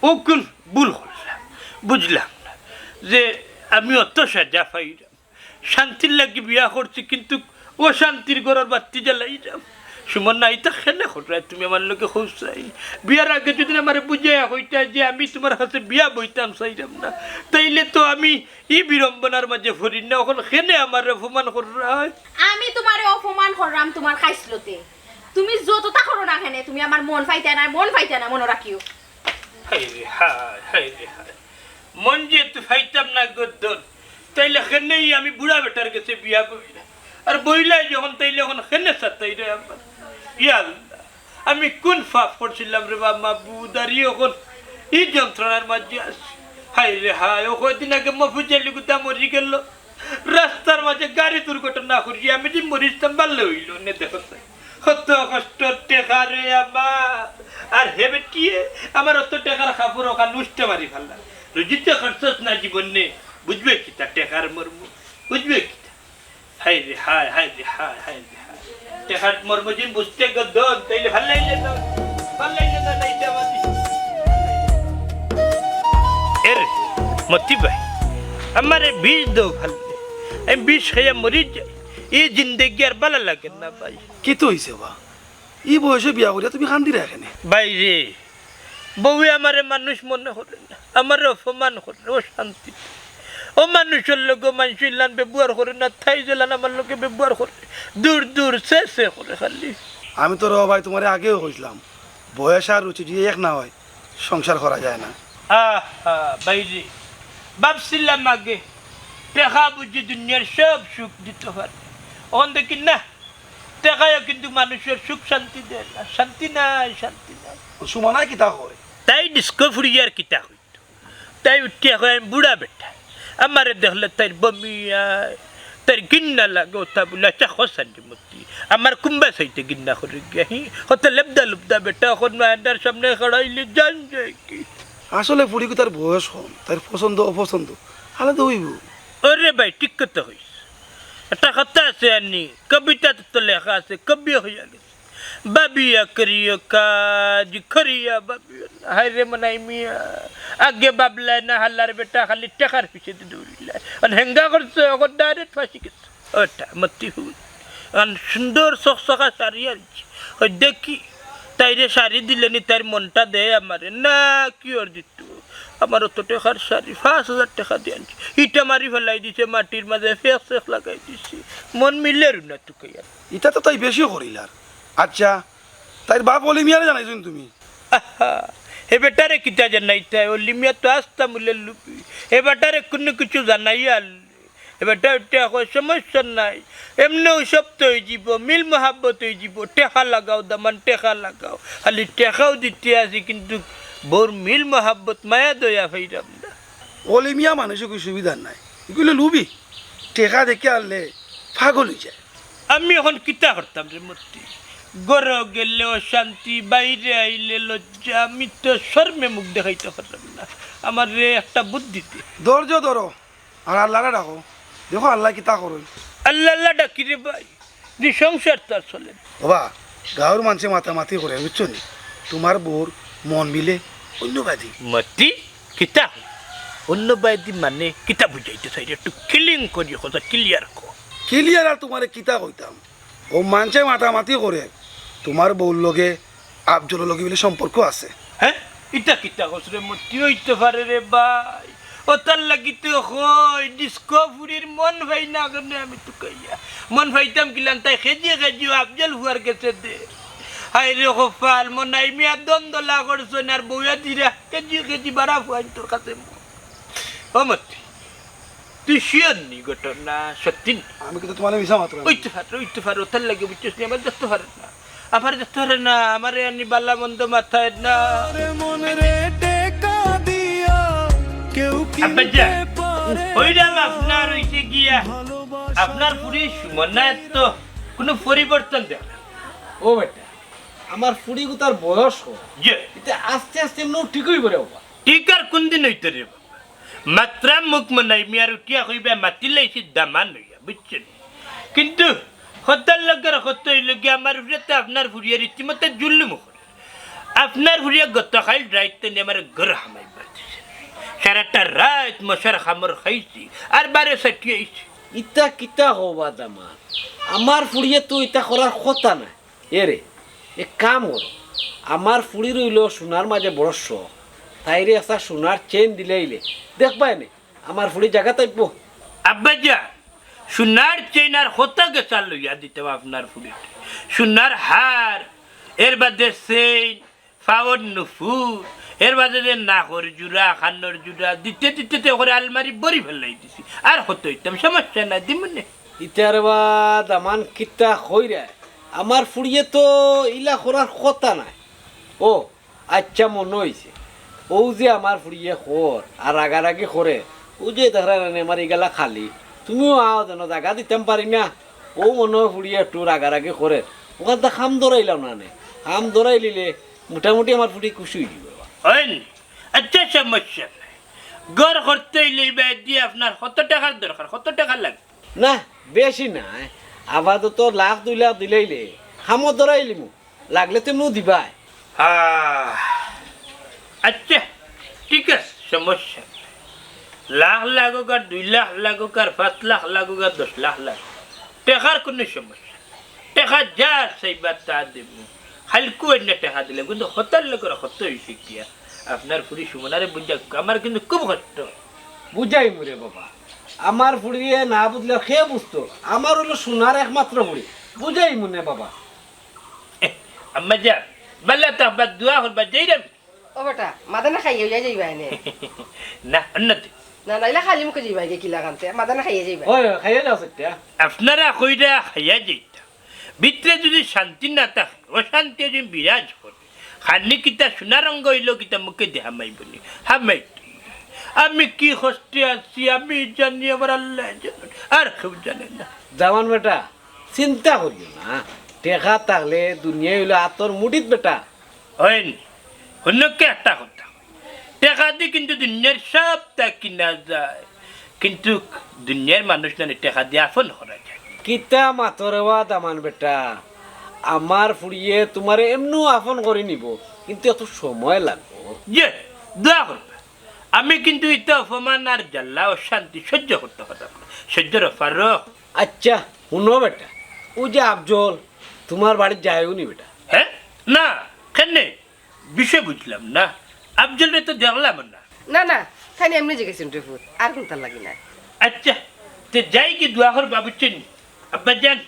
অউ কুন ভুল করলাম, বুঝলাম না যে আমি অত সাজা পাইরাম। শান্তির লাগি বিয়া করছি, কিন্তু অশান্তির ঘরর বাত্তি জ্বালাইরাম। সুমনা, ইতা কেনে কররায় তুমি আমার লগে, কও চাই? বিয়ার আগে যদি আমারে বুঝাইয়া কইতায় যে আমি তুমার কাছে বিয়া বইতাম চাইরাম না, তাইলে তো আমি ই বিড়ম্বনার মাঝে পড়ির না। অখন কেনে আমারে অপমান কররায়? আমি তুমারে অপমান কররাম তুমার খাইছলতে। তুমি যততা করো না কেনে, তুমি আমার মন পাইতায় না, মন পাইতায় না, মনো রাখিও। হায় রে হায়, হায় রে হায়। মন যেহেতু পাইতাম না গদ্দন, তাইলে কেনেই আমি বুড়া বেটার গেছে বিয়া বইলাম। আর বইলাই যখন, তাইলে অখন কেনে সাতাইরায় আমার? ইয়া আল্লাহ, আমি কুন পাপ করছিলাম রে বা মাবুদ, আর ই অখন ই যন্ত্রণার মাঝে আছি। হায় রে হায়, অউ কয়দিন আগে মফিজ আলী গুতা মরি গেলো, রাস্তার মাঝে গাড়ি দুর্ঘটনা করি আমি যে মরিতাম, ভালা অইলো নে। দেখো চাই, কত কষ্টর টেকা রে আমার। আর হে বেটিয়ে আমার অত টেকার কাপড় অখান নষ্ট মারি ফালাইলা। রুজিতে খরচস না জীবনে, বুঝবে কিতা টেকার মর্ম, বুঝবে কিতা? হায় রে হায়, হায় রে হায়, হায় রে হায়। টেকার মর্ম যদি বুঝতে গো দন, তাইলে ভালা অইলে না, ভালা অইলে না, না, ইটা বাদ দিস। এরে, মতি ভাই, আমারে বিষ দেও ভালা। আমি বিষ খাইয়া মরি যাই। ই জিন্দেগি আর ভালা লাগে না ভাই। কিতা অইছে বা? ই বয়সে বিয়া করিয়া তুমি কান্দিরায় কেনে? ভাই রে, বউয়ে আমারে মানুষ মনে করে না, আমারে অপমান করে, অশান্তি। অউ মানুষর লগে মানষে ইলান ব্যবহার করে না, তাই যেলান আমার লগে ব্যবহার করে। দূর দূর, ছে ছে করে খালি। আমি তো রে ভাই তুমারে আগেও কইছলাম, বয়স আর রুচি যদি এক না অয়, সংসার করা যায় না। আহা, ভাই রে, ভাবছিলাম আগে, টেকা বুঝি দুনিয়ার সব সুখ দিতো পারে। অখন দেখি না, টেকায়ও কিন্তু মানুষর সুখ শান্তি দেয় না। শান্তি নাই, শান্তি নাই। সুমনায় কিতা কয়? তাই ডিস্কো ফুরিয়ার কিতা কইতো? তাই উঠিয়া কয়, "আমি বুড়া বেটা, আমারে দেখলে তাইর বমি অয়, তাইর ঘিন্না লাগে।" অতা বুলে, আচ্ছা, কও চাইন রে মতি, আমার কুনবা চাইতে ঘিন্না করে গিয়া, হি? কত লেবদা লুবদা বেটা, অখন মায়ানটার সামনে খাড়াইলে জান যায় কি? আসলে ফুড়িগুতার বয়স কম, তাইর পছন্দ অপছন্দ আলাদা অইবো। ওরে ভাই, ঠিক কথা কইছ। একটা কথা আছে আনি, কবিতাত তো লেখা আছে, কবি অইয়া গেছে। ভাবিয়া করিও কাজ, করিয়া ভাবিও না। হায় রে মনাই মিয়া, আগে ভাবলায় না, হালার বেটা খালি টেকার পিছে দৌড়িলায়। আর হেঙ্গা করছে, অখন direct ফাঁসি গেছে। অটা মতি হুন। আর সুন্দর চকচকা শাড়ি আনছি। ওই দেখি, তাইরে শাড়ি দিলে নি, তাইর মনটা দেয় আমারে। না, কিওর দিত? আমার অত টেকার শাড়ি, পাঁচ হাজার টেকা দি আনছি। ইটা মারি ফালাই দিছে মাটির মাঝে, ফেক ফেক লাগাই দিছে। মন মিলের না তুকাইয়া। ইটা তো তাই বেশি করিলার। আচ্ছা, তাইর বাপ অলি মিয়ারে জানাইছো নি তুমি? আহা, হে বেটারে কিতা জানাইতায়? অলি মিয়া তো আস্তা মুলের লুবি। হে বেটারে কুনু কিছু জানাইয়া আনলে, হে বেটা উঠিয়া কয়, "সমস্যা নাই, এমনেউ সব তো অইযিবো, মিল মহাব্বত অইযিবো, টেকা লাগাও দামান, টেকা লাগাও।" খালি টেকাউ দিতে আছি, কিন্তু বউর মিল মহাব্বত, মায়া দয়া পাইরাম না। অলি মিয়া মানুষ ইগু সুবিধার নায়, ইগু অইলে লুবি, টেকা দেখিয়া আনলে পাগল অইযায়। আমি অখন কিতা করতাম রে মতি? ঘরো গেলে অশান্তি, বাইরে আইলে লজ্জা, আমি তো শরমে মুখ দেখাইতাম পারতাম না। আমারে একটা বুদ্ধি দে। ধৈর্য ধরো, আর আল্লারে ডাকো, দেখো আল্লায় কিতা করইন। আল্লা আল্লা ডাকি রে ভাই, নি সংসার তো আর চলে না। ওবা, গাঁওর মানষে মাতামাতি করে, বুঝছো নি? তুমার বউর মন মিলে অন্য বায়দি। মতি, কিতা? অন্য বায়দি মানে কিতা বুঝাইতে চাইরে? একটু clean করি কথা, clear ক। Clear আর তুমারে কিতা কইতাম? অউ মানষে মাতামাতি করে, তুমার বউর লগে আফজলর লগে বুলে সম্পর্ক আছে। হে? ইটা কিতা কস রে মতি? অইতে পারে রে ভাই। অতার লাগি তো কই, ডিস্কো ফুরির মন পাই না কেনে আমি তুকাইয়া। মন পাইতাম কিলান, তাই কেজি কেজি আফজল ফুয়ার গেছে দে। হায় রে কপাল, মনাই মিয়া দন্দলা করছইন আর বউয়া দিরা কেজি কেজি বারা ফুয়াইন্তর কাছে। ও মতি, তুই sure নি ঘটনা সত্যি নি? আমি কিন্তু তুমারে মিছা মাতরাম না। অইতে পারে, অইতে পারে, অতার লাগি বুঝছস নি, আমারে দেখতে পারে না। আমারে দেখতে পারে না, আমারে আনি বালা মন্দ মাতায় না। আরে মন রে টেকা দিয়া কেউ আব্বা যা, কিনতে পারে অইরাম না। আপনার অইছে গিয়া, ভালোবাসা আপনার ফুরি সুমনায় তো কুনু পরিবর্তন দেয় না। ও বেটা, আমার ফুরিগুতার বয়স কম। জি। ইতে আস্তে আস্তে এমনেউ ঠিক অইবো রে বাবা। ঠিক আর কুনদিন অইতো রে বাবা? মাতরাম মুখ মনাই মিয়ার, উঠিয়া কইবা মাতিলাইছি দামান অইয়া, বুঝছো নি? কিন্তু কথার লগর কথা অইলো গিয়া, আমার উপরে তো আপনার ফুরিয়ে রীতিমতো জুলুম করে। আপনার ফুরিয়ে গতকাইল রাইত নি আমার ঘরো হামাইবার দিছে। সারাটা রাইত মশার কামড় খাইছি, আর বারে সাটিয়া আইছি। ইতা কিতা কও বা দামান? আমার ফুরিয়ে তো ইতা করার কথা নায়। এরে, এক কাম করো, আমার ফুড়ির অইলো সোনার মাঝে বড় শখ, তাইরে একটা সোনার চেইন দিলাইলে দেখবায় নে, আমার ফুড়ি জাগাত আইবো। আব্বাজান, সোনার চেইন আর কত গেছাল লইয়া দিতাম আপনার ফুড়িরে। সোনার হার, এর বাদে চেইন, পাওর নুপুর, এর বাদে যে নাকর জুড়া, কানর জুড়া, দিতে দিতে তো করে আলমারি ভরি ফালাই দিছি। আর কত দিতাম, সমস্যা নাই, দিমুনে। ইতারে বা দামান কিতা কইরা, আমার ফুড়িয়ে তো ইলা করার কথা নায়। ও, আইচ্ছা, মনো অইছে, অউ যে আমার ফুড়িয়ে কর আর রাগারাগি করে, অউ যে দেখরায় না নি আমার ইগালা খালি, তুমিও আও যেন জাগা দিতাম পারি না, অউ মনো অয় ফুড়িয়ে একটু রাগারাগি করে, অখানতা কাম ধরাইলাও না নে, কাম ধরাইলিলে মোটামুটি আমার ফুড়ি খুশি অইযিবো। অয় নি? আইচ্ছা, সমস্যা নাই। ঘর করতে অইলে ইবায়দি আপনার কত টেকার দরকার, কত টেকা লাগবো? না, বেশি নায়, আপাতত লাখ দুই লাখ দিলাইলে কামো ধরাইলিমু। লাগলে তো এমনেও দিবায়। আহ, আইচ্ছা, ঠিক আছে, সমস্যা নাই। লাখ লাগুক আর দুই লাখ লাগুক আর পাঁচ লাখ লাগুক আর দশ লাখ লাগুক, টেকার কুনু সমস্যা নাই। টেকা যা চাইবা তা দিমু। কাইলকু অইন্য টেকা দিলে কিন্তু হতার লোকের হত অইছে গিয়া। আপনার ফুড়ি সুমনারে বুঝা, আমার কিন্তু খুব কষ্ট। বুঝাইমু রে বাবা, আমার ফুড়িয়ে না বুঝলে কে বুঝতো? আমার অইলো সোনার একমাত্র ফুড়ি, বুঝাইমু নে বাবা। আম্মাজান, বালা থাকবা, দোয়া করবা, যাইরাম। ও বেটা, মাদানা খাইয়া যাইবায় নে। না, অন্যতে। না, নাইলে খালি মুখে যাইবায় গি কিলা কানতে, মাদানা খাইয়া যাইবায়। ওই, ওই, খাইয়া যাও সেটা। আপনারা কইরা খাইয়া যাইতা। ভিতরে যদি শান্তি না থাকে, অশান্তি যদি বিরাজ করে, খানি কিতা সোনা রঙ অইলো কিতা মুখে দেহা মাইবো নি? হামাই। আমি কি কষ্টে আছি, আমি জানি, আমার আল্লায় জানে, আর কেউ জানে না। জামান বেটা, চিন্তা করিও না, টেকা থাকলে দুনিয়া অইলো আতর মুঠিত বেটা। অয় নি? হুনো কে একটা কথা, টেকা দি কিন্তু দুনিয়ার সবতা কিনা যায়, কিন্তু দুনিয়ার মানুষ নানি টেকা দি আপন করা যায়। কিতা মাতরে বা দামান বেটা, আমার ফুড়িয়ে তুমারে এমনেও আপন করি নিবো, কিন্তু একটু সময় লাগবো। জি, দোয়া করবা। আমি কিন্তু ইতা অপমান আর জ্বালা অশান্তি সহ্য করতে পারতাম না। সহ্যর অপারগ। আইচ্ছা, হুনো বেটা, অউ যে আফজল, তুমার বাড়িত যায়ও নি বেটা? হে? না, কেনে? বিষয় বুঝলাম না। আফজলরে তো দেখলাম না। না, না, তাইন এমনে জিগাইছইন রে পুত, আর কুনতার লাগি না। আইচ্ছা, তে যাইগি, দোয়া করবা, বুঝছইন নি? আব্বাজান,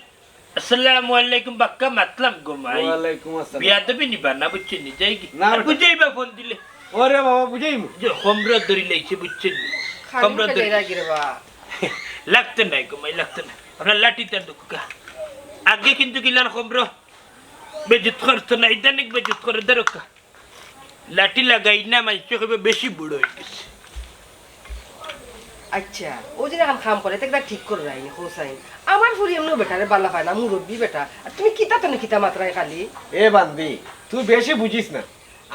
আসসালামু আলাইকুম, বাক্কা মাতলাম গো মাই। ওয়ালাইকুম আসসালাম। বিয়াদবি নিবা না, বুঝছইন নি? যাইগি। না আর বেটা। বুঝাইবা ফোন দিলে। ওরে বাবা, বুঝাইমু। যে খমরো ধরি লাইছে, বুঝছইন নি? খালি খমরো মুখে ধরি যাইরা গিরে বা। লাগতো নায় গো মাই, লাগতো নায়। আপনার লাঠি তার দুঃখ। আগে কিন্তু গিলান খমরো বেজুত করতো না, ইদানিং বেজুত করে, ধরো কা। লাঠি লাগাই না, মাইনষে কইবো বেশি বুড়া অইগেছে। আইচ্ছা, অউ যে অখন কাম করে, তে কিতা ঠিক কররায় নি, হোসাইন। আমার ফুড়ি এমনেও বেটারে বালা পায় না, মুরব্বি বেটা। আর তুমি কিতা তনে কিতা মাতরায় খালি? এ বান্দি, তুই বেশি বুঝিস না।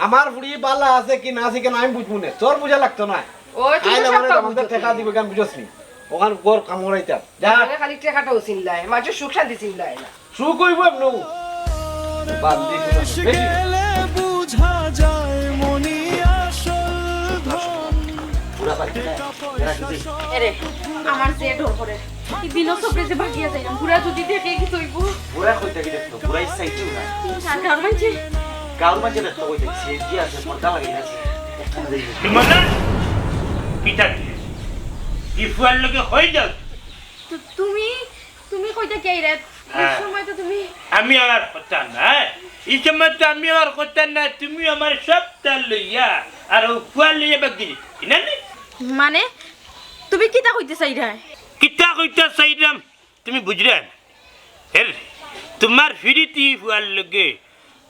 আমার ফুড়ি বালা আছে কি না আছে কেনে আমি বুঝমু নে, তোর বুঝা লাগতো নায়। ওই, তুমি আইলে সব আমারে কাম আমাদের বুঝো টেকা তুমি। দিবে, কেনে বুঝোস নি? অখান ঘর কাম করাইতাম। যা। আরে খালি টেকাটাও চিনলায়, মানষর সুখ শান্তি চিনলায় না। সুখ অইবো এমনেও। বাদ দি দিলাম। বেশি। গেলে বুঝা যায় মনি আসল ধন। বুড়া ভাই, হ্যাঁ, এরা কি? এরে, আমার যে ডর করে। ই দিনও চোখে যে ভাগিয়া যাইলাম, বুড়া যদি দেখে কিতা অইবো? বুড়া কইতে কি দেখতো? বুড়া ইচ্ছা ইচ্ছু না। আর গাঁওর মানষে? গাঁওর মানষে দেখতো কইতে, সিএনজি আছে, পর্দা লাগাই আছে। মানে? কিতা দিলে? ই ফুয়ার লগে কই যাও? তো তুমি, তুমি কইতা কি রে? ই হ্যাঁ। সময় তো তুমি আমি আর কথা না, হ্যাঁ? ই সময় তো আমি আর কথা না, তুমি আমার সবতা লইয়া আর অউ ফুয়া লইয়া বাগি দিতে, কি না নি? মানে, তুমি কিতা কইতে চাইরায়? কিতা কইতা চাইরাম, তুমি বুঝরায় না? হের, তুমার ফিরিতি ফুয়ার লগে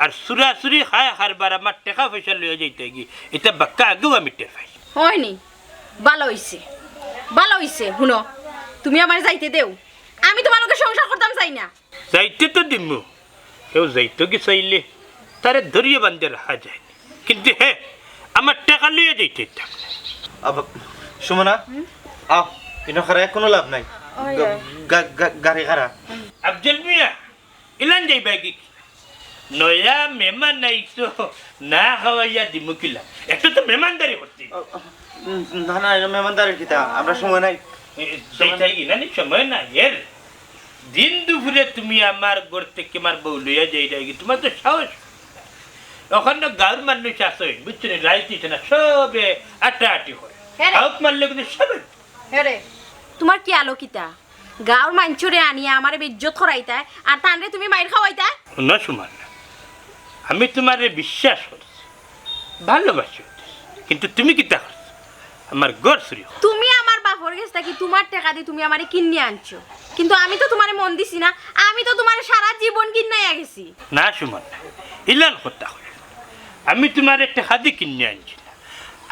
আর চুরাচুরি খায় কারবার আমার টেকা পয়সা লইয়া যাইতায় গি, ইতা বাক্কা আগেউ আমি টের পাই। অয় নি? বালা অইছে, বালা অইছে। হুনো, তুমি আমারে যাইতে দেও, আমি তুমার লগে সংসার করতাম চাই না। যাইতে তো দিমু, কেউ যাইতো কি চাইলে তারে ধরিয়া বান্ধিয়া রাখা যায় না। কিন্তু হে, আমার টেকা লইয়া যাইতে দিতাম না। আব-, সুমনা, আও, ইনো খাড়ায় কুনু লাভ নাই। ওই, গা-, ওই। গা-, গা-, গাড়ি খাড়া। আফজল মিয়া, ইলান যাইবায় গি? নয়া মেহমান আইছো, না খাওয়াইয়া দিমু কিলা? একটু তো মেহমানদারি করতে। না, না, ইনো মেহমানদারির কিতা? আমরার সময় নাই। এ, যাইতায় গি না নি, সময় নাই এর। দিন দুপুরে তুমি আমার ঘর থাকি আমার বউ লইয়া যাইরায়গি, তুমার তো সাহস। অখন তো গাঁওর মানুষ আছইন, বুঝছো নি? রাইত অইছে না, সবে আটাআটি করে। হ্যাঁ রে। হাউক মারলে কিন্তু সবে। হ্যাঁ রে। তুমার কিয়ালো কিতা? গাঁওর মানষরে আনিয়া আমারে বেইজ্জত করাইতায়, আর তানরে তুমি মাইর খাওয়াইতায়? হুনো সুমনা, আমি তুমারে বিশ্বাস করছি, ভালোবাসি, কিন্তু তুমি কিতা করছো? আমার ঘর চুরি করছো। তুমি আমার বাপর গেছ থাকি তুমার টেকা দি তুমি আমারে কিনিয়া আনছো, কিন্তু আমি তো তুমারে মন দিছি না, আমি তো তুমারে সারা জীবন কিনাইয়া গেছি। না সুমনা, ইলান কথা কইও না। আমি তুমারে টেকা দি কিনিয়া আনছি না,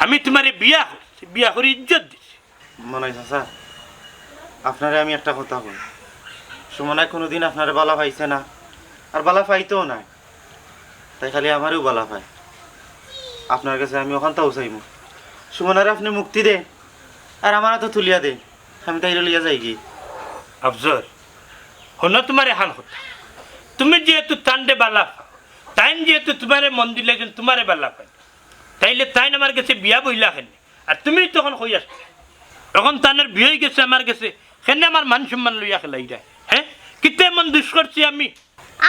আমি তুমারে বিয়া করছি, বিয়া করি ইজ্জত দিছি। মনাই চাচা, আপনারে আমি একটা কথা কই, সুমনায় কুনুদিন আপনারে বালা পাইছে না, আর বালা পাইতোও নায়। তাই খালি আমারেউ বালা পায়। আপনার গেছে আমি অখানতাউ চাইমু, সুমনারে আপনে মুক্তি দেইন, আর আমার আতো তুলিয়া দেইন, আমি তাইরে লইয়া যাইগি। আফজল, হুনো তুমার এখান কথা। তুমি যেহেতু তানরে বালা পাও, তাইন যেহেতু তুমারে মন দিলাইছইন, তুমারে বালা পাইন, তাইলে তাইন আমার গেছে বিয়া বইলা কেনে? আর তুমি তখন কই আসলে, অখন তানর বিয়া অইগেছে আমার গেছে, কেনে আমার মান সম্মান লইয়া খেলাইরায়? হ্যাঁ, কিতা এমন দুষ করছি আমি?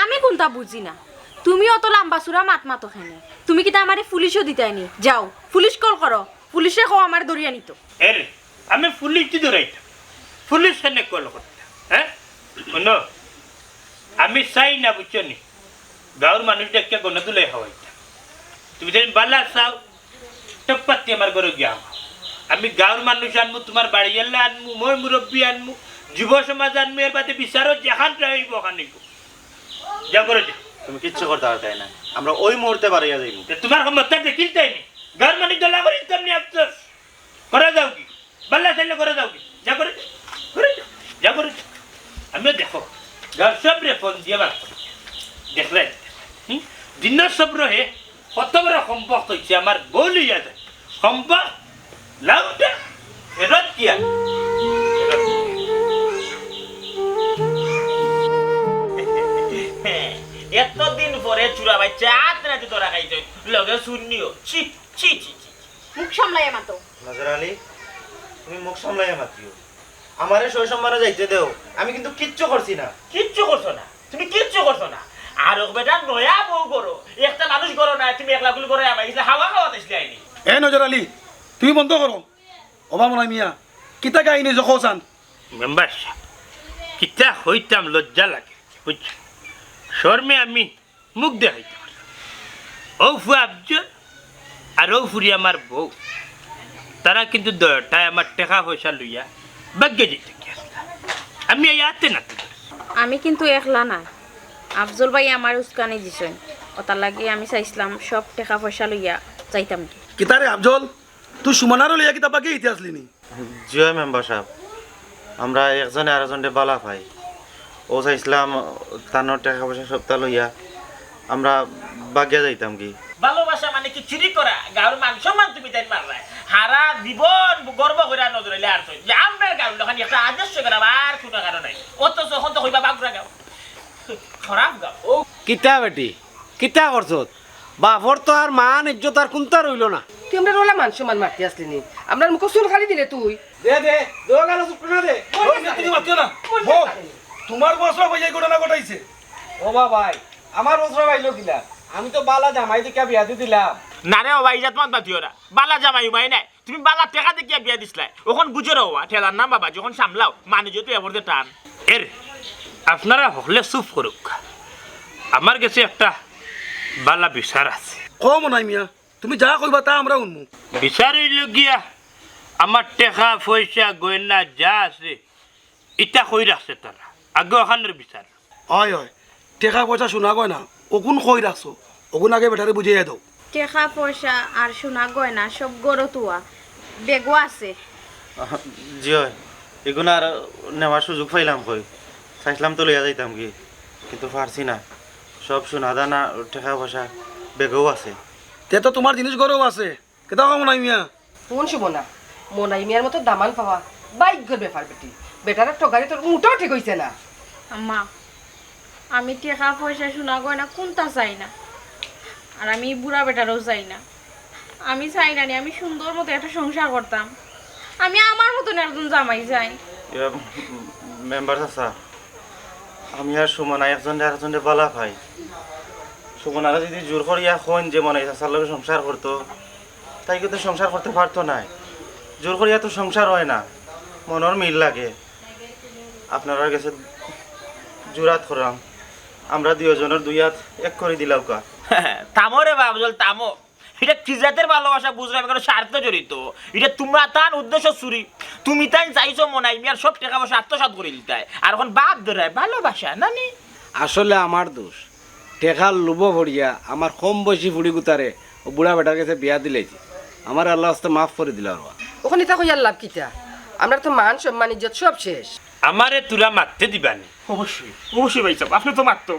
আমি কুনতা বুঝি না, তুমি অত লাম্বা চুড়া মাত মাতো কেনে? তুমি কিতা আমারে পুলিশো দিতায় নি? যাও, পুলিশ কল করো, পুলিশে কও আমারে ধরিয়া নিতো। এরে, আমি পুলিশ দি ধরাইতাম? পুলিশ কেনে কল করতাম? হ্যাঁ, হুনো, আমি চাই না, বুঝছো নি, গাঁওর মানুষ দেখিয়া গণধুলাই খাওয়াইতাম। তুমি যদি বালা চাও, টপপাতি আমার ঘরো গিয়া হামাও। আমি গাঁওর মানুষ আনমু, তুমার বাড়িআলা আনমু, ময়-মুরব্বি আনমু, যুব সমাজ আনমু, এর বাদে বিচারো যেখান রায় অইবো, অখান অইবো। যাও ঘরো যাও। তুমি কিচ্ছু করতায় পারতায় না, আমরা ওই মুহূর্তে বারইয়া যাইমু। তে তুমার ক্ষমতা দেখিলতায় নি, গাঁওর মানুষ দলা করিলতাম নি আফজল। ঘরো যাওগি, বালা চাইলে ঘরো যাওগি, যা ঘরো যাও, ঘরো যাও, যা ঘরো যাও। আমিও দেখো, গাঁওর সবরে ফোন দিয়া বার করি। দেখলে, হুম? দিনর সবর হে, কত বড় কমবখত অইছে, আমার বউ লইয়া যায়। কমবখত, লাউটা, ফেরত গিয়া। ফেরত গিয়া। এতদিন পরে চুরা বাইচ্চা আত নাতি ধরা খাইছে, লগে চুন্নিও। ছি, ছি, ছি, ছি। মুখ সামলাইয়া মাতো। নজর আলী, তুমি মুখ সামলাইয়া মাতিও। আমারে সসম্মানে যাইতে দেও, আমি কিন্তু কিচ্ছু করছি না। কিচ্ছু করছো না? তুমি কিচ্ছু করছো না। আর ও বেটা নয়া বউ করো, একটা মানুষ করো না, তুমি একলা গুলি করে আমার গেছে হাওয়া খাওয়াত আইছলায় নি। এ নজর আলী, তুমি বন্ধ করো। ওবা মনাই মিয়া, কিতা গাই নিছো কও চাইন? মেম্বার সাব, কিতা কইতাম লজ্জা লাগে, বুঝছো? শরমে আমি মুখ দেখাইতাম পারি না। অউ ফুয়া আফজল আর অউ ফুড়ি আমার বউ, তারা কিন্তু দুইওটায় আমার টেকা পয়সা লইয়া ভাগিয়া যাইতা গিয়া। আমি এই আতে নাতে ধরছি। আমি কিন্তু একলা নায়, আফজল ভাইয়ে আমারে উস্কানি দিছইন, অতার লাগি আমি চাইছলাম সব টেকা পয়সা লইয়া যাইতাম গি। কিতা রে আফজল, তুই সুমনারে লইয়া কিতা ভাগিয়া যাইতে আছলি নি? জি অয় মেম্বার সাব, আমরা একজনে আরকজনরে বালা পাই। অউ চাইছলাম তানর টেকা পয়সা সবতা লইয়া আমরা ভাগিয়া যাইতাম গি। ভালোবাসা মানে কি চুরি করা? গাঁওর মান সম্মান তুমি তাইন মাররায়। হারা জীবন গর্ব করিয়া নজর আলী আরছইন যে আমরার গাঁওর লোকানি একটা আদর্শ গ্রাম আর কুনু কারো নাই। অথচ অখন তো কইবা বাগুরা গাঁও। খারাপ গাঁও। কিতা বেটি? কিতা করছত? বাপর তো আর মান ইজ্জত আর কুন্তা রইলো না। তুই আমরার অলা মান সম্মান মারতে আছলি নি? আমরার মুখো চুন খালি দিলে তুই। দে, দে, দে, গালো চুপ করে দে। ওই, তুমি মাতিও না। বউ, তুমার বউ আছলা ভাইয়ে ঘটনা ঘটাইছে। ও বা ভাই, আমার বউ আছলা ভাইলো কিলা? আমি তো বালা জামাই দেখিয়া বিয়া দি দিলাম। না রে ও ভাই, ইজাত মাত মাতিও না। বালা জামাই উমাই নাই। তুমি বালা টেকা দেখিয়া বিয়া দিছলায়, অখন বুঝো রে ওবা, ঠেলার নাম বাবা, যখন সামলাও, মানুষে তো এবার দে টান। এরে, আপনারা হকলে চুপ করউক্কা। আমার গেছে একটা বালা বিচার আছে। কও মনাই মিয়া, তুমি যা কইবা তা আমরা হুনমু। বিচার অইলো গিয়া, আমার টেকা পয়সা গয়না যা আছে, ইতা কই রাখছে তারা। আগে অখানর বিচার। অয়, অয়। টেকা পয়সা সোনা গয়না, অগুন কই রাখছো? অগুন আগে বেটারে বুঝাইয়া দেও। টেকা পয়সা আর সোনা গয়না সব ঘরো থুয়া, ব্যাগো আছে। আহ, জি অয়, ইগুন আর নেওয়ার সুযোগ পাইলাম কই? চাইছলাম তো লইয়া যাইতাম গি, কিন্তু পারছি না। সব সোনা দানা, টেকা পয়সা ব্যাগো আছে। তে তো তুমার জিনিস ঘরো আছে। কিতা কও মনাই মিয়া? হুন সুমনা, মনাই মিয়ার মতো দামান পাওয়া ভাইগ্যর ব্যাপার বেটি। বেটারে ঠগানি তোর মুটেও ঠিক অইছে না। আম্মা, আমি টেকা পয়সা সোনা গয়না কুন্তা চাই না, আর আমি ই বুড়া বেটারেও চাই না। আমি চাই না নি আমি সুন্দর মতো একটা সংসার করতাম। আমি আমার মতন একজন জামাই চাই। ইয়া, মেম্বার চাচা, আমি আর সুমনা একজনরে আরকজনরে বালা পাই। সুমনারে যদি জোর করিয়া কইন যে মনাই চাচার লগে সংসার করতো, তাই কিন্তু সংসার করতে পারতো নায়। জোর করিয়া তো সংসার অয় না, মনর মিল লাগে। আপনারার গেছে জোড়াত করাম, আমরা দুইওজনর দুই আত এক করি দিলাউক্কা। থামো রে বাবজল, থামো। ইটা কি জাতের ভালোবাসা বুঝরাম, ইখানো স্বার্থ জড়িত। ইটা তুমরা তান উদ্দেশ্য চুরি। তুমি তাইন চাইছো মনাই মিয়ার সব টেকা পয়সা আত্মসাৎ করি লিতায়, আর অখন বাপ ধরায় ভালোবাসা নানি? আসলে আমার দোষ, টেকার লোভো পড়িয়া আমার কম বয়সী ফুড়ি গুতারে অউ বুড়া বেটার গেছে বিয়া দিলাইছি। আমারে আল্লার ওয়াস্তে মাফ করি দিলাও রে বা। অখন ইতা কইয়ার লাভ কিতা? আমরার তো মান সম্মান ইজ্জত সব শেষ। আমারে তুরা মাততে দিবানি? অবশ্যই, অবশ্যই ভাইসাব, আপনে তো মাততো।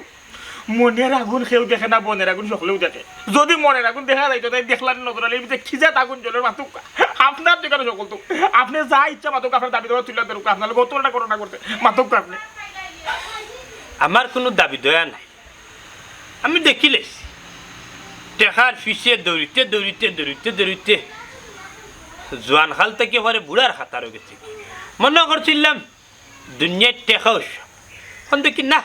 মনের আগুন কেউ দেখে না, বনের আগুন সকলেউ দেখে। যদি মনের আগুন দেখা যাইতো, তাইন দেখলার নজর আলী, এমনে কি জাত আগুন জ্বলের মাতউক্কা। আপনার যেখানে সকল তো, আপনে যা ইচ্ছা মাতউক্কা, আপনার দাবি দাওয়া তুলিয়া ধরউক্কা, আপনার লগে অত বড় একটা ঘটনা করতে, মাতউক্কা আপনে। আমার কুনু দাবি দয়া নাই, আমি দেখিলাইছি। টেকার পিছে দৌড়িতে, দৌড়িতে, দৌড়িতে, দৌড়িতে জোয়ান কাল থাকি পরে বুড়ার কাতারো গেছি। মনো করছিলাম দুনিয়ার টেকা অইছে। অখন দেখি না,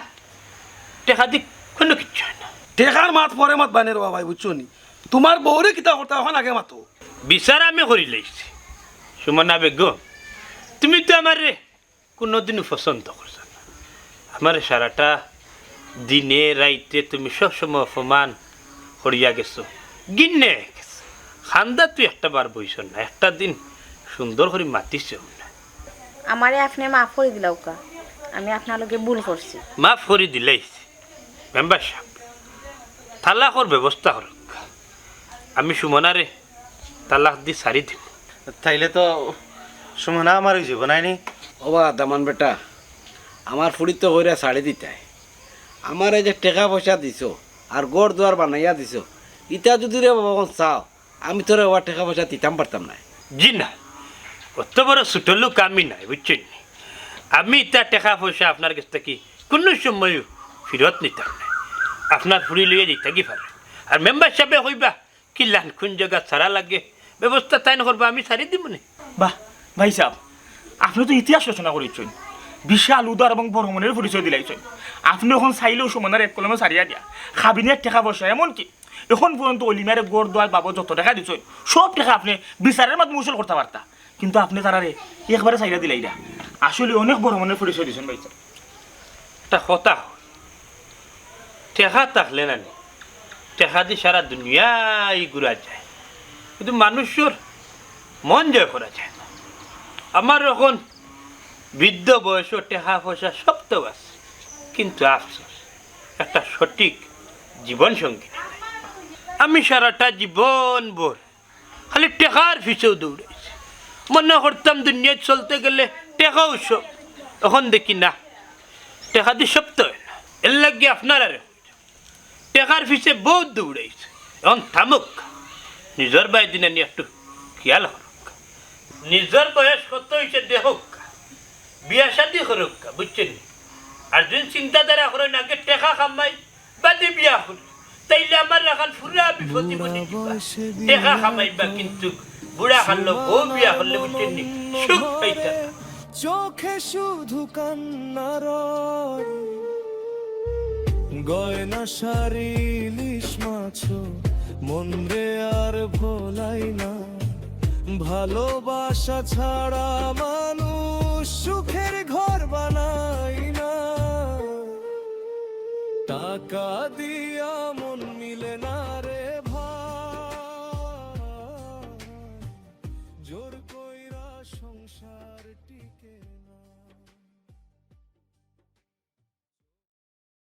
টেকা দি কুনু কিচ্ছু অয় না। টেকার মাত পরে মাতবায়নে রে বা ভাই, বুঝছো নি? তুমার বউরে কিতা করতায় অখন আগে মাতো। বিচার আমি করিলাইছি। সুমনা বেগম, তুমি তো আমারে কুনুদিনও পছন্দ করছো না। আমারে সারাটা দিনে রাইতে তুমি সবসময় অপমান করিয়া গেছো, ঘিন্নে গেছো। কান্দাত তো একটা বার বইছো না, একটা দিন সুন্দর করি মাতিছো না। আমারে আপনে মাফ করি দিলাউক্কা, আমি আপনার লগে ভুল করছি। মাফ করি দিলাইছি। মেম্বার সাব, তালাকর ব্যবস্থা করউক্কা। আমি সুমনারে তালাক দি ছাড়ি দিমু। তাইলে তো সুমনা আমার অইযিবো, নায় নি? ও বা দামান বেটা, আমার ফুড়ি তো কইরা ছাড়ি দিতায়। আমারে যে টেকা পয়সা দিছো আর ঘর দুয়ার বানাইয়া দিছো, ইতা যুদি রে বাবা অখন চাও, আমি তোরে অউ টেকা পয়সা দিতাম পারতাম নায়। জি না, অত বড় ছোট লোক আমি নায়, বুঝছইন নি? আমি ইতা টেকা পয়সা আপনার গেছ থাকি কুনু সময়ও ফিরত নিতাম নায়। আপনার ফুড়ি লইয়া যাইতা গি পারে। আর মেম্বার সাবে কইবা, কিলান কুন জাগাত ছাড়া লাগে, ব্যবস্থা তাইন করবা, আমি ছাড়ি দিমুনে। বাহ, ভাইসাব, আপনে তো ইতিহাস রচনা করিলাইছইন, বিশাল উদার এবং বড় মনের পরিচয় দিলাইছইন। আপনে অখন চাইলেও সুমনারে এক কলমে ছাড়িয়া দিয়া, কাবিনের টেকা পয়সা, এমনকি অখন পর্যন্ত অলি মিয়ারে ঘর দুয়ার বাবদ যত টেকা দিছইন, সব টেকা আপনে বিচারের মাধ্যমে উসুল করতা পারতা। কিন্তু আপনে তারারে একবারে ছাড়িয়া দিলাইরা। আসলে অনেক বড় মনের পরিচয় দিছইন ভাইসাব। একটা কথা কই, টেকা থাকলে নানি, টেকা দি সারা দুনিয়াই ঘুরা যায়, কিন্তু মানুষর মন জয় করা যায় না। আমার অখন বৃদ্ধ বয়সও টেকা পয়সা সব তো আছে, কিন্তু আফসোস, একটা সঠিক জীবন সঙ্গী নাই। আমি সারাটা জীবন ভর খালি টেকার পিছেউ দৌড়াইছি। মনো করতাম দুনিয়াত চলতে গেলে টেকাউ সব, অখন দেখি না, টেকা দি সব তো অয় না। এরলাগি আপনারারে টেকার পিছে বউত দৌড়াইছি, অখন থামউক্কা। নিজর বায় দিন আনি একটু খিয়াল করউক্কা। নিজর বয়স কত অইছে দেখউক্কা, বিয়া শাদি করউক্কা, বুঝছইন নি? আর যুদি চিন্তাধারা করইন আগে টেকা কামাই, বাদে বিয়া করি, তাইলে আমার লাখান পুরা বিপদি বনি যিবা। টেকা কামাইবা, কিন্তু বুড়া কালো বউ বিয়া করলে, বুঝছইন নি, সুখ পাইতা না। চোখে শুধু কান্না রয়, গয়না শাড়ি ইলিশ মাছও মনরে আর ভোলাই না। ভালোবাসা ছাড়া মানুষ সুখের ঘর বানায় না। টাকা দিয়ে